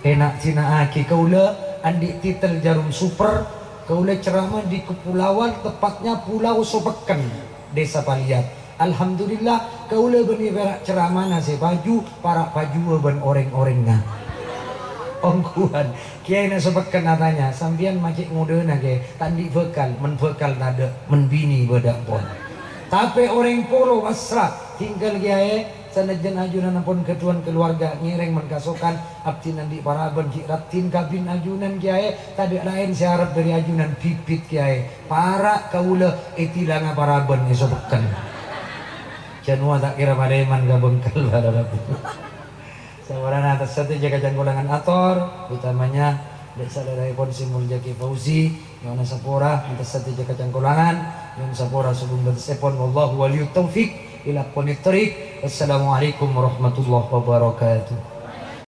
Èna' sèna'aghi, kaulâ andi' titel Jarum Super, kaulâ ceramah di kepulauan, tepatnya Pulau Sopekken, Desa Paliat. Alhamdulillah, kaulâ bânnè pèra' ceramahna sè paju, para' pajuwâ bân orèng-orèngnga. Ongghuwân, kèyaèna Sopekken atanya, "Sampèyan ma' cè' ngodâna, Kè? Ta' andi' bhâkal, mèn bhâkal tadâ', mèn binè bâdâ pon." Tapè orèng polo pasra, tinggal kèyaè, Sanajjhân ajunan ampon ghâdhuwân kaluwarga ngèrèng mèn kasokan, abdhina andi' parabân ghi' raddhin kabin ajunan kèyaè, tadâ' laèn sè arep dhâri ajunan bibit kèyaè. Para' kaulâ ètilanga parabân è Sopekken. Jhâ' nowa ta' kèra palèman ka bengkel para rabu. Saporana atas sadhâjâ kacangkolangan ator, utamanya dâ' salèraèpon sè moljâ Kè Fauzi, nyo'ona sapora, atas sadhâjâ kacangkolangan, nyo'on sapora sobung bâtessèpon. Wallahu waliyut taufiq ila aqwamit thoriq. Wassalamualaikum warahmatullahi wabarakatuh.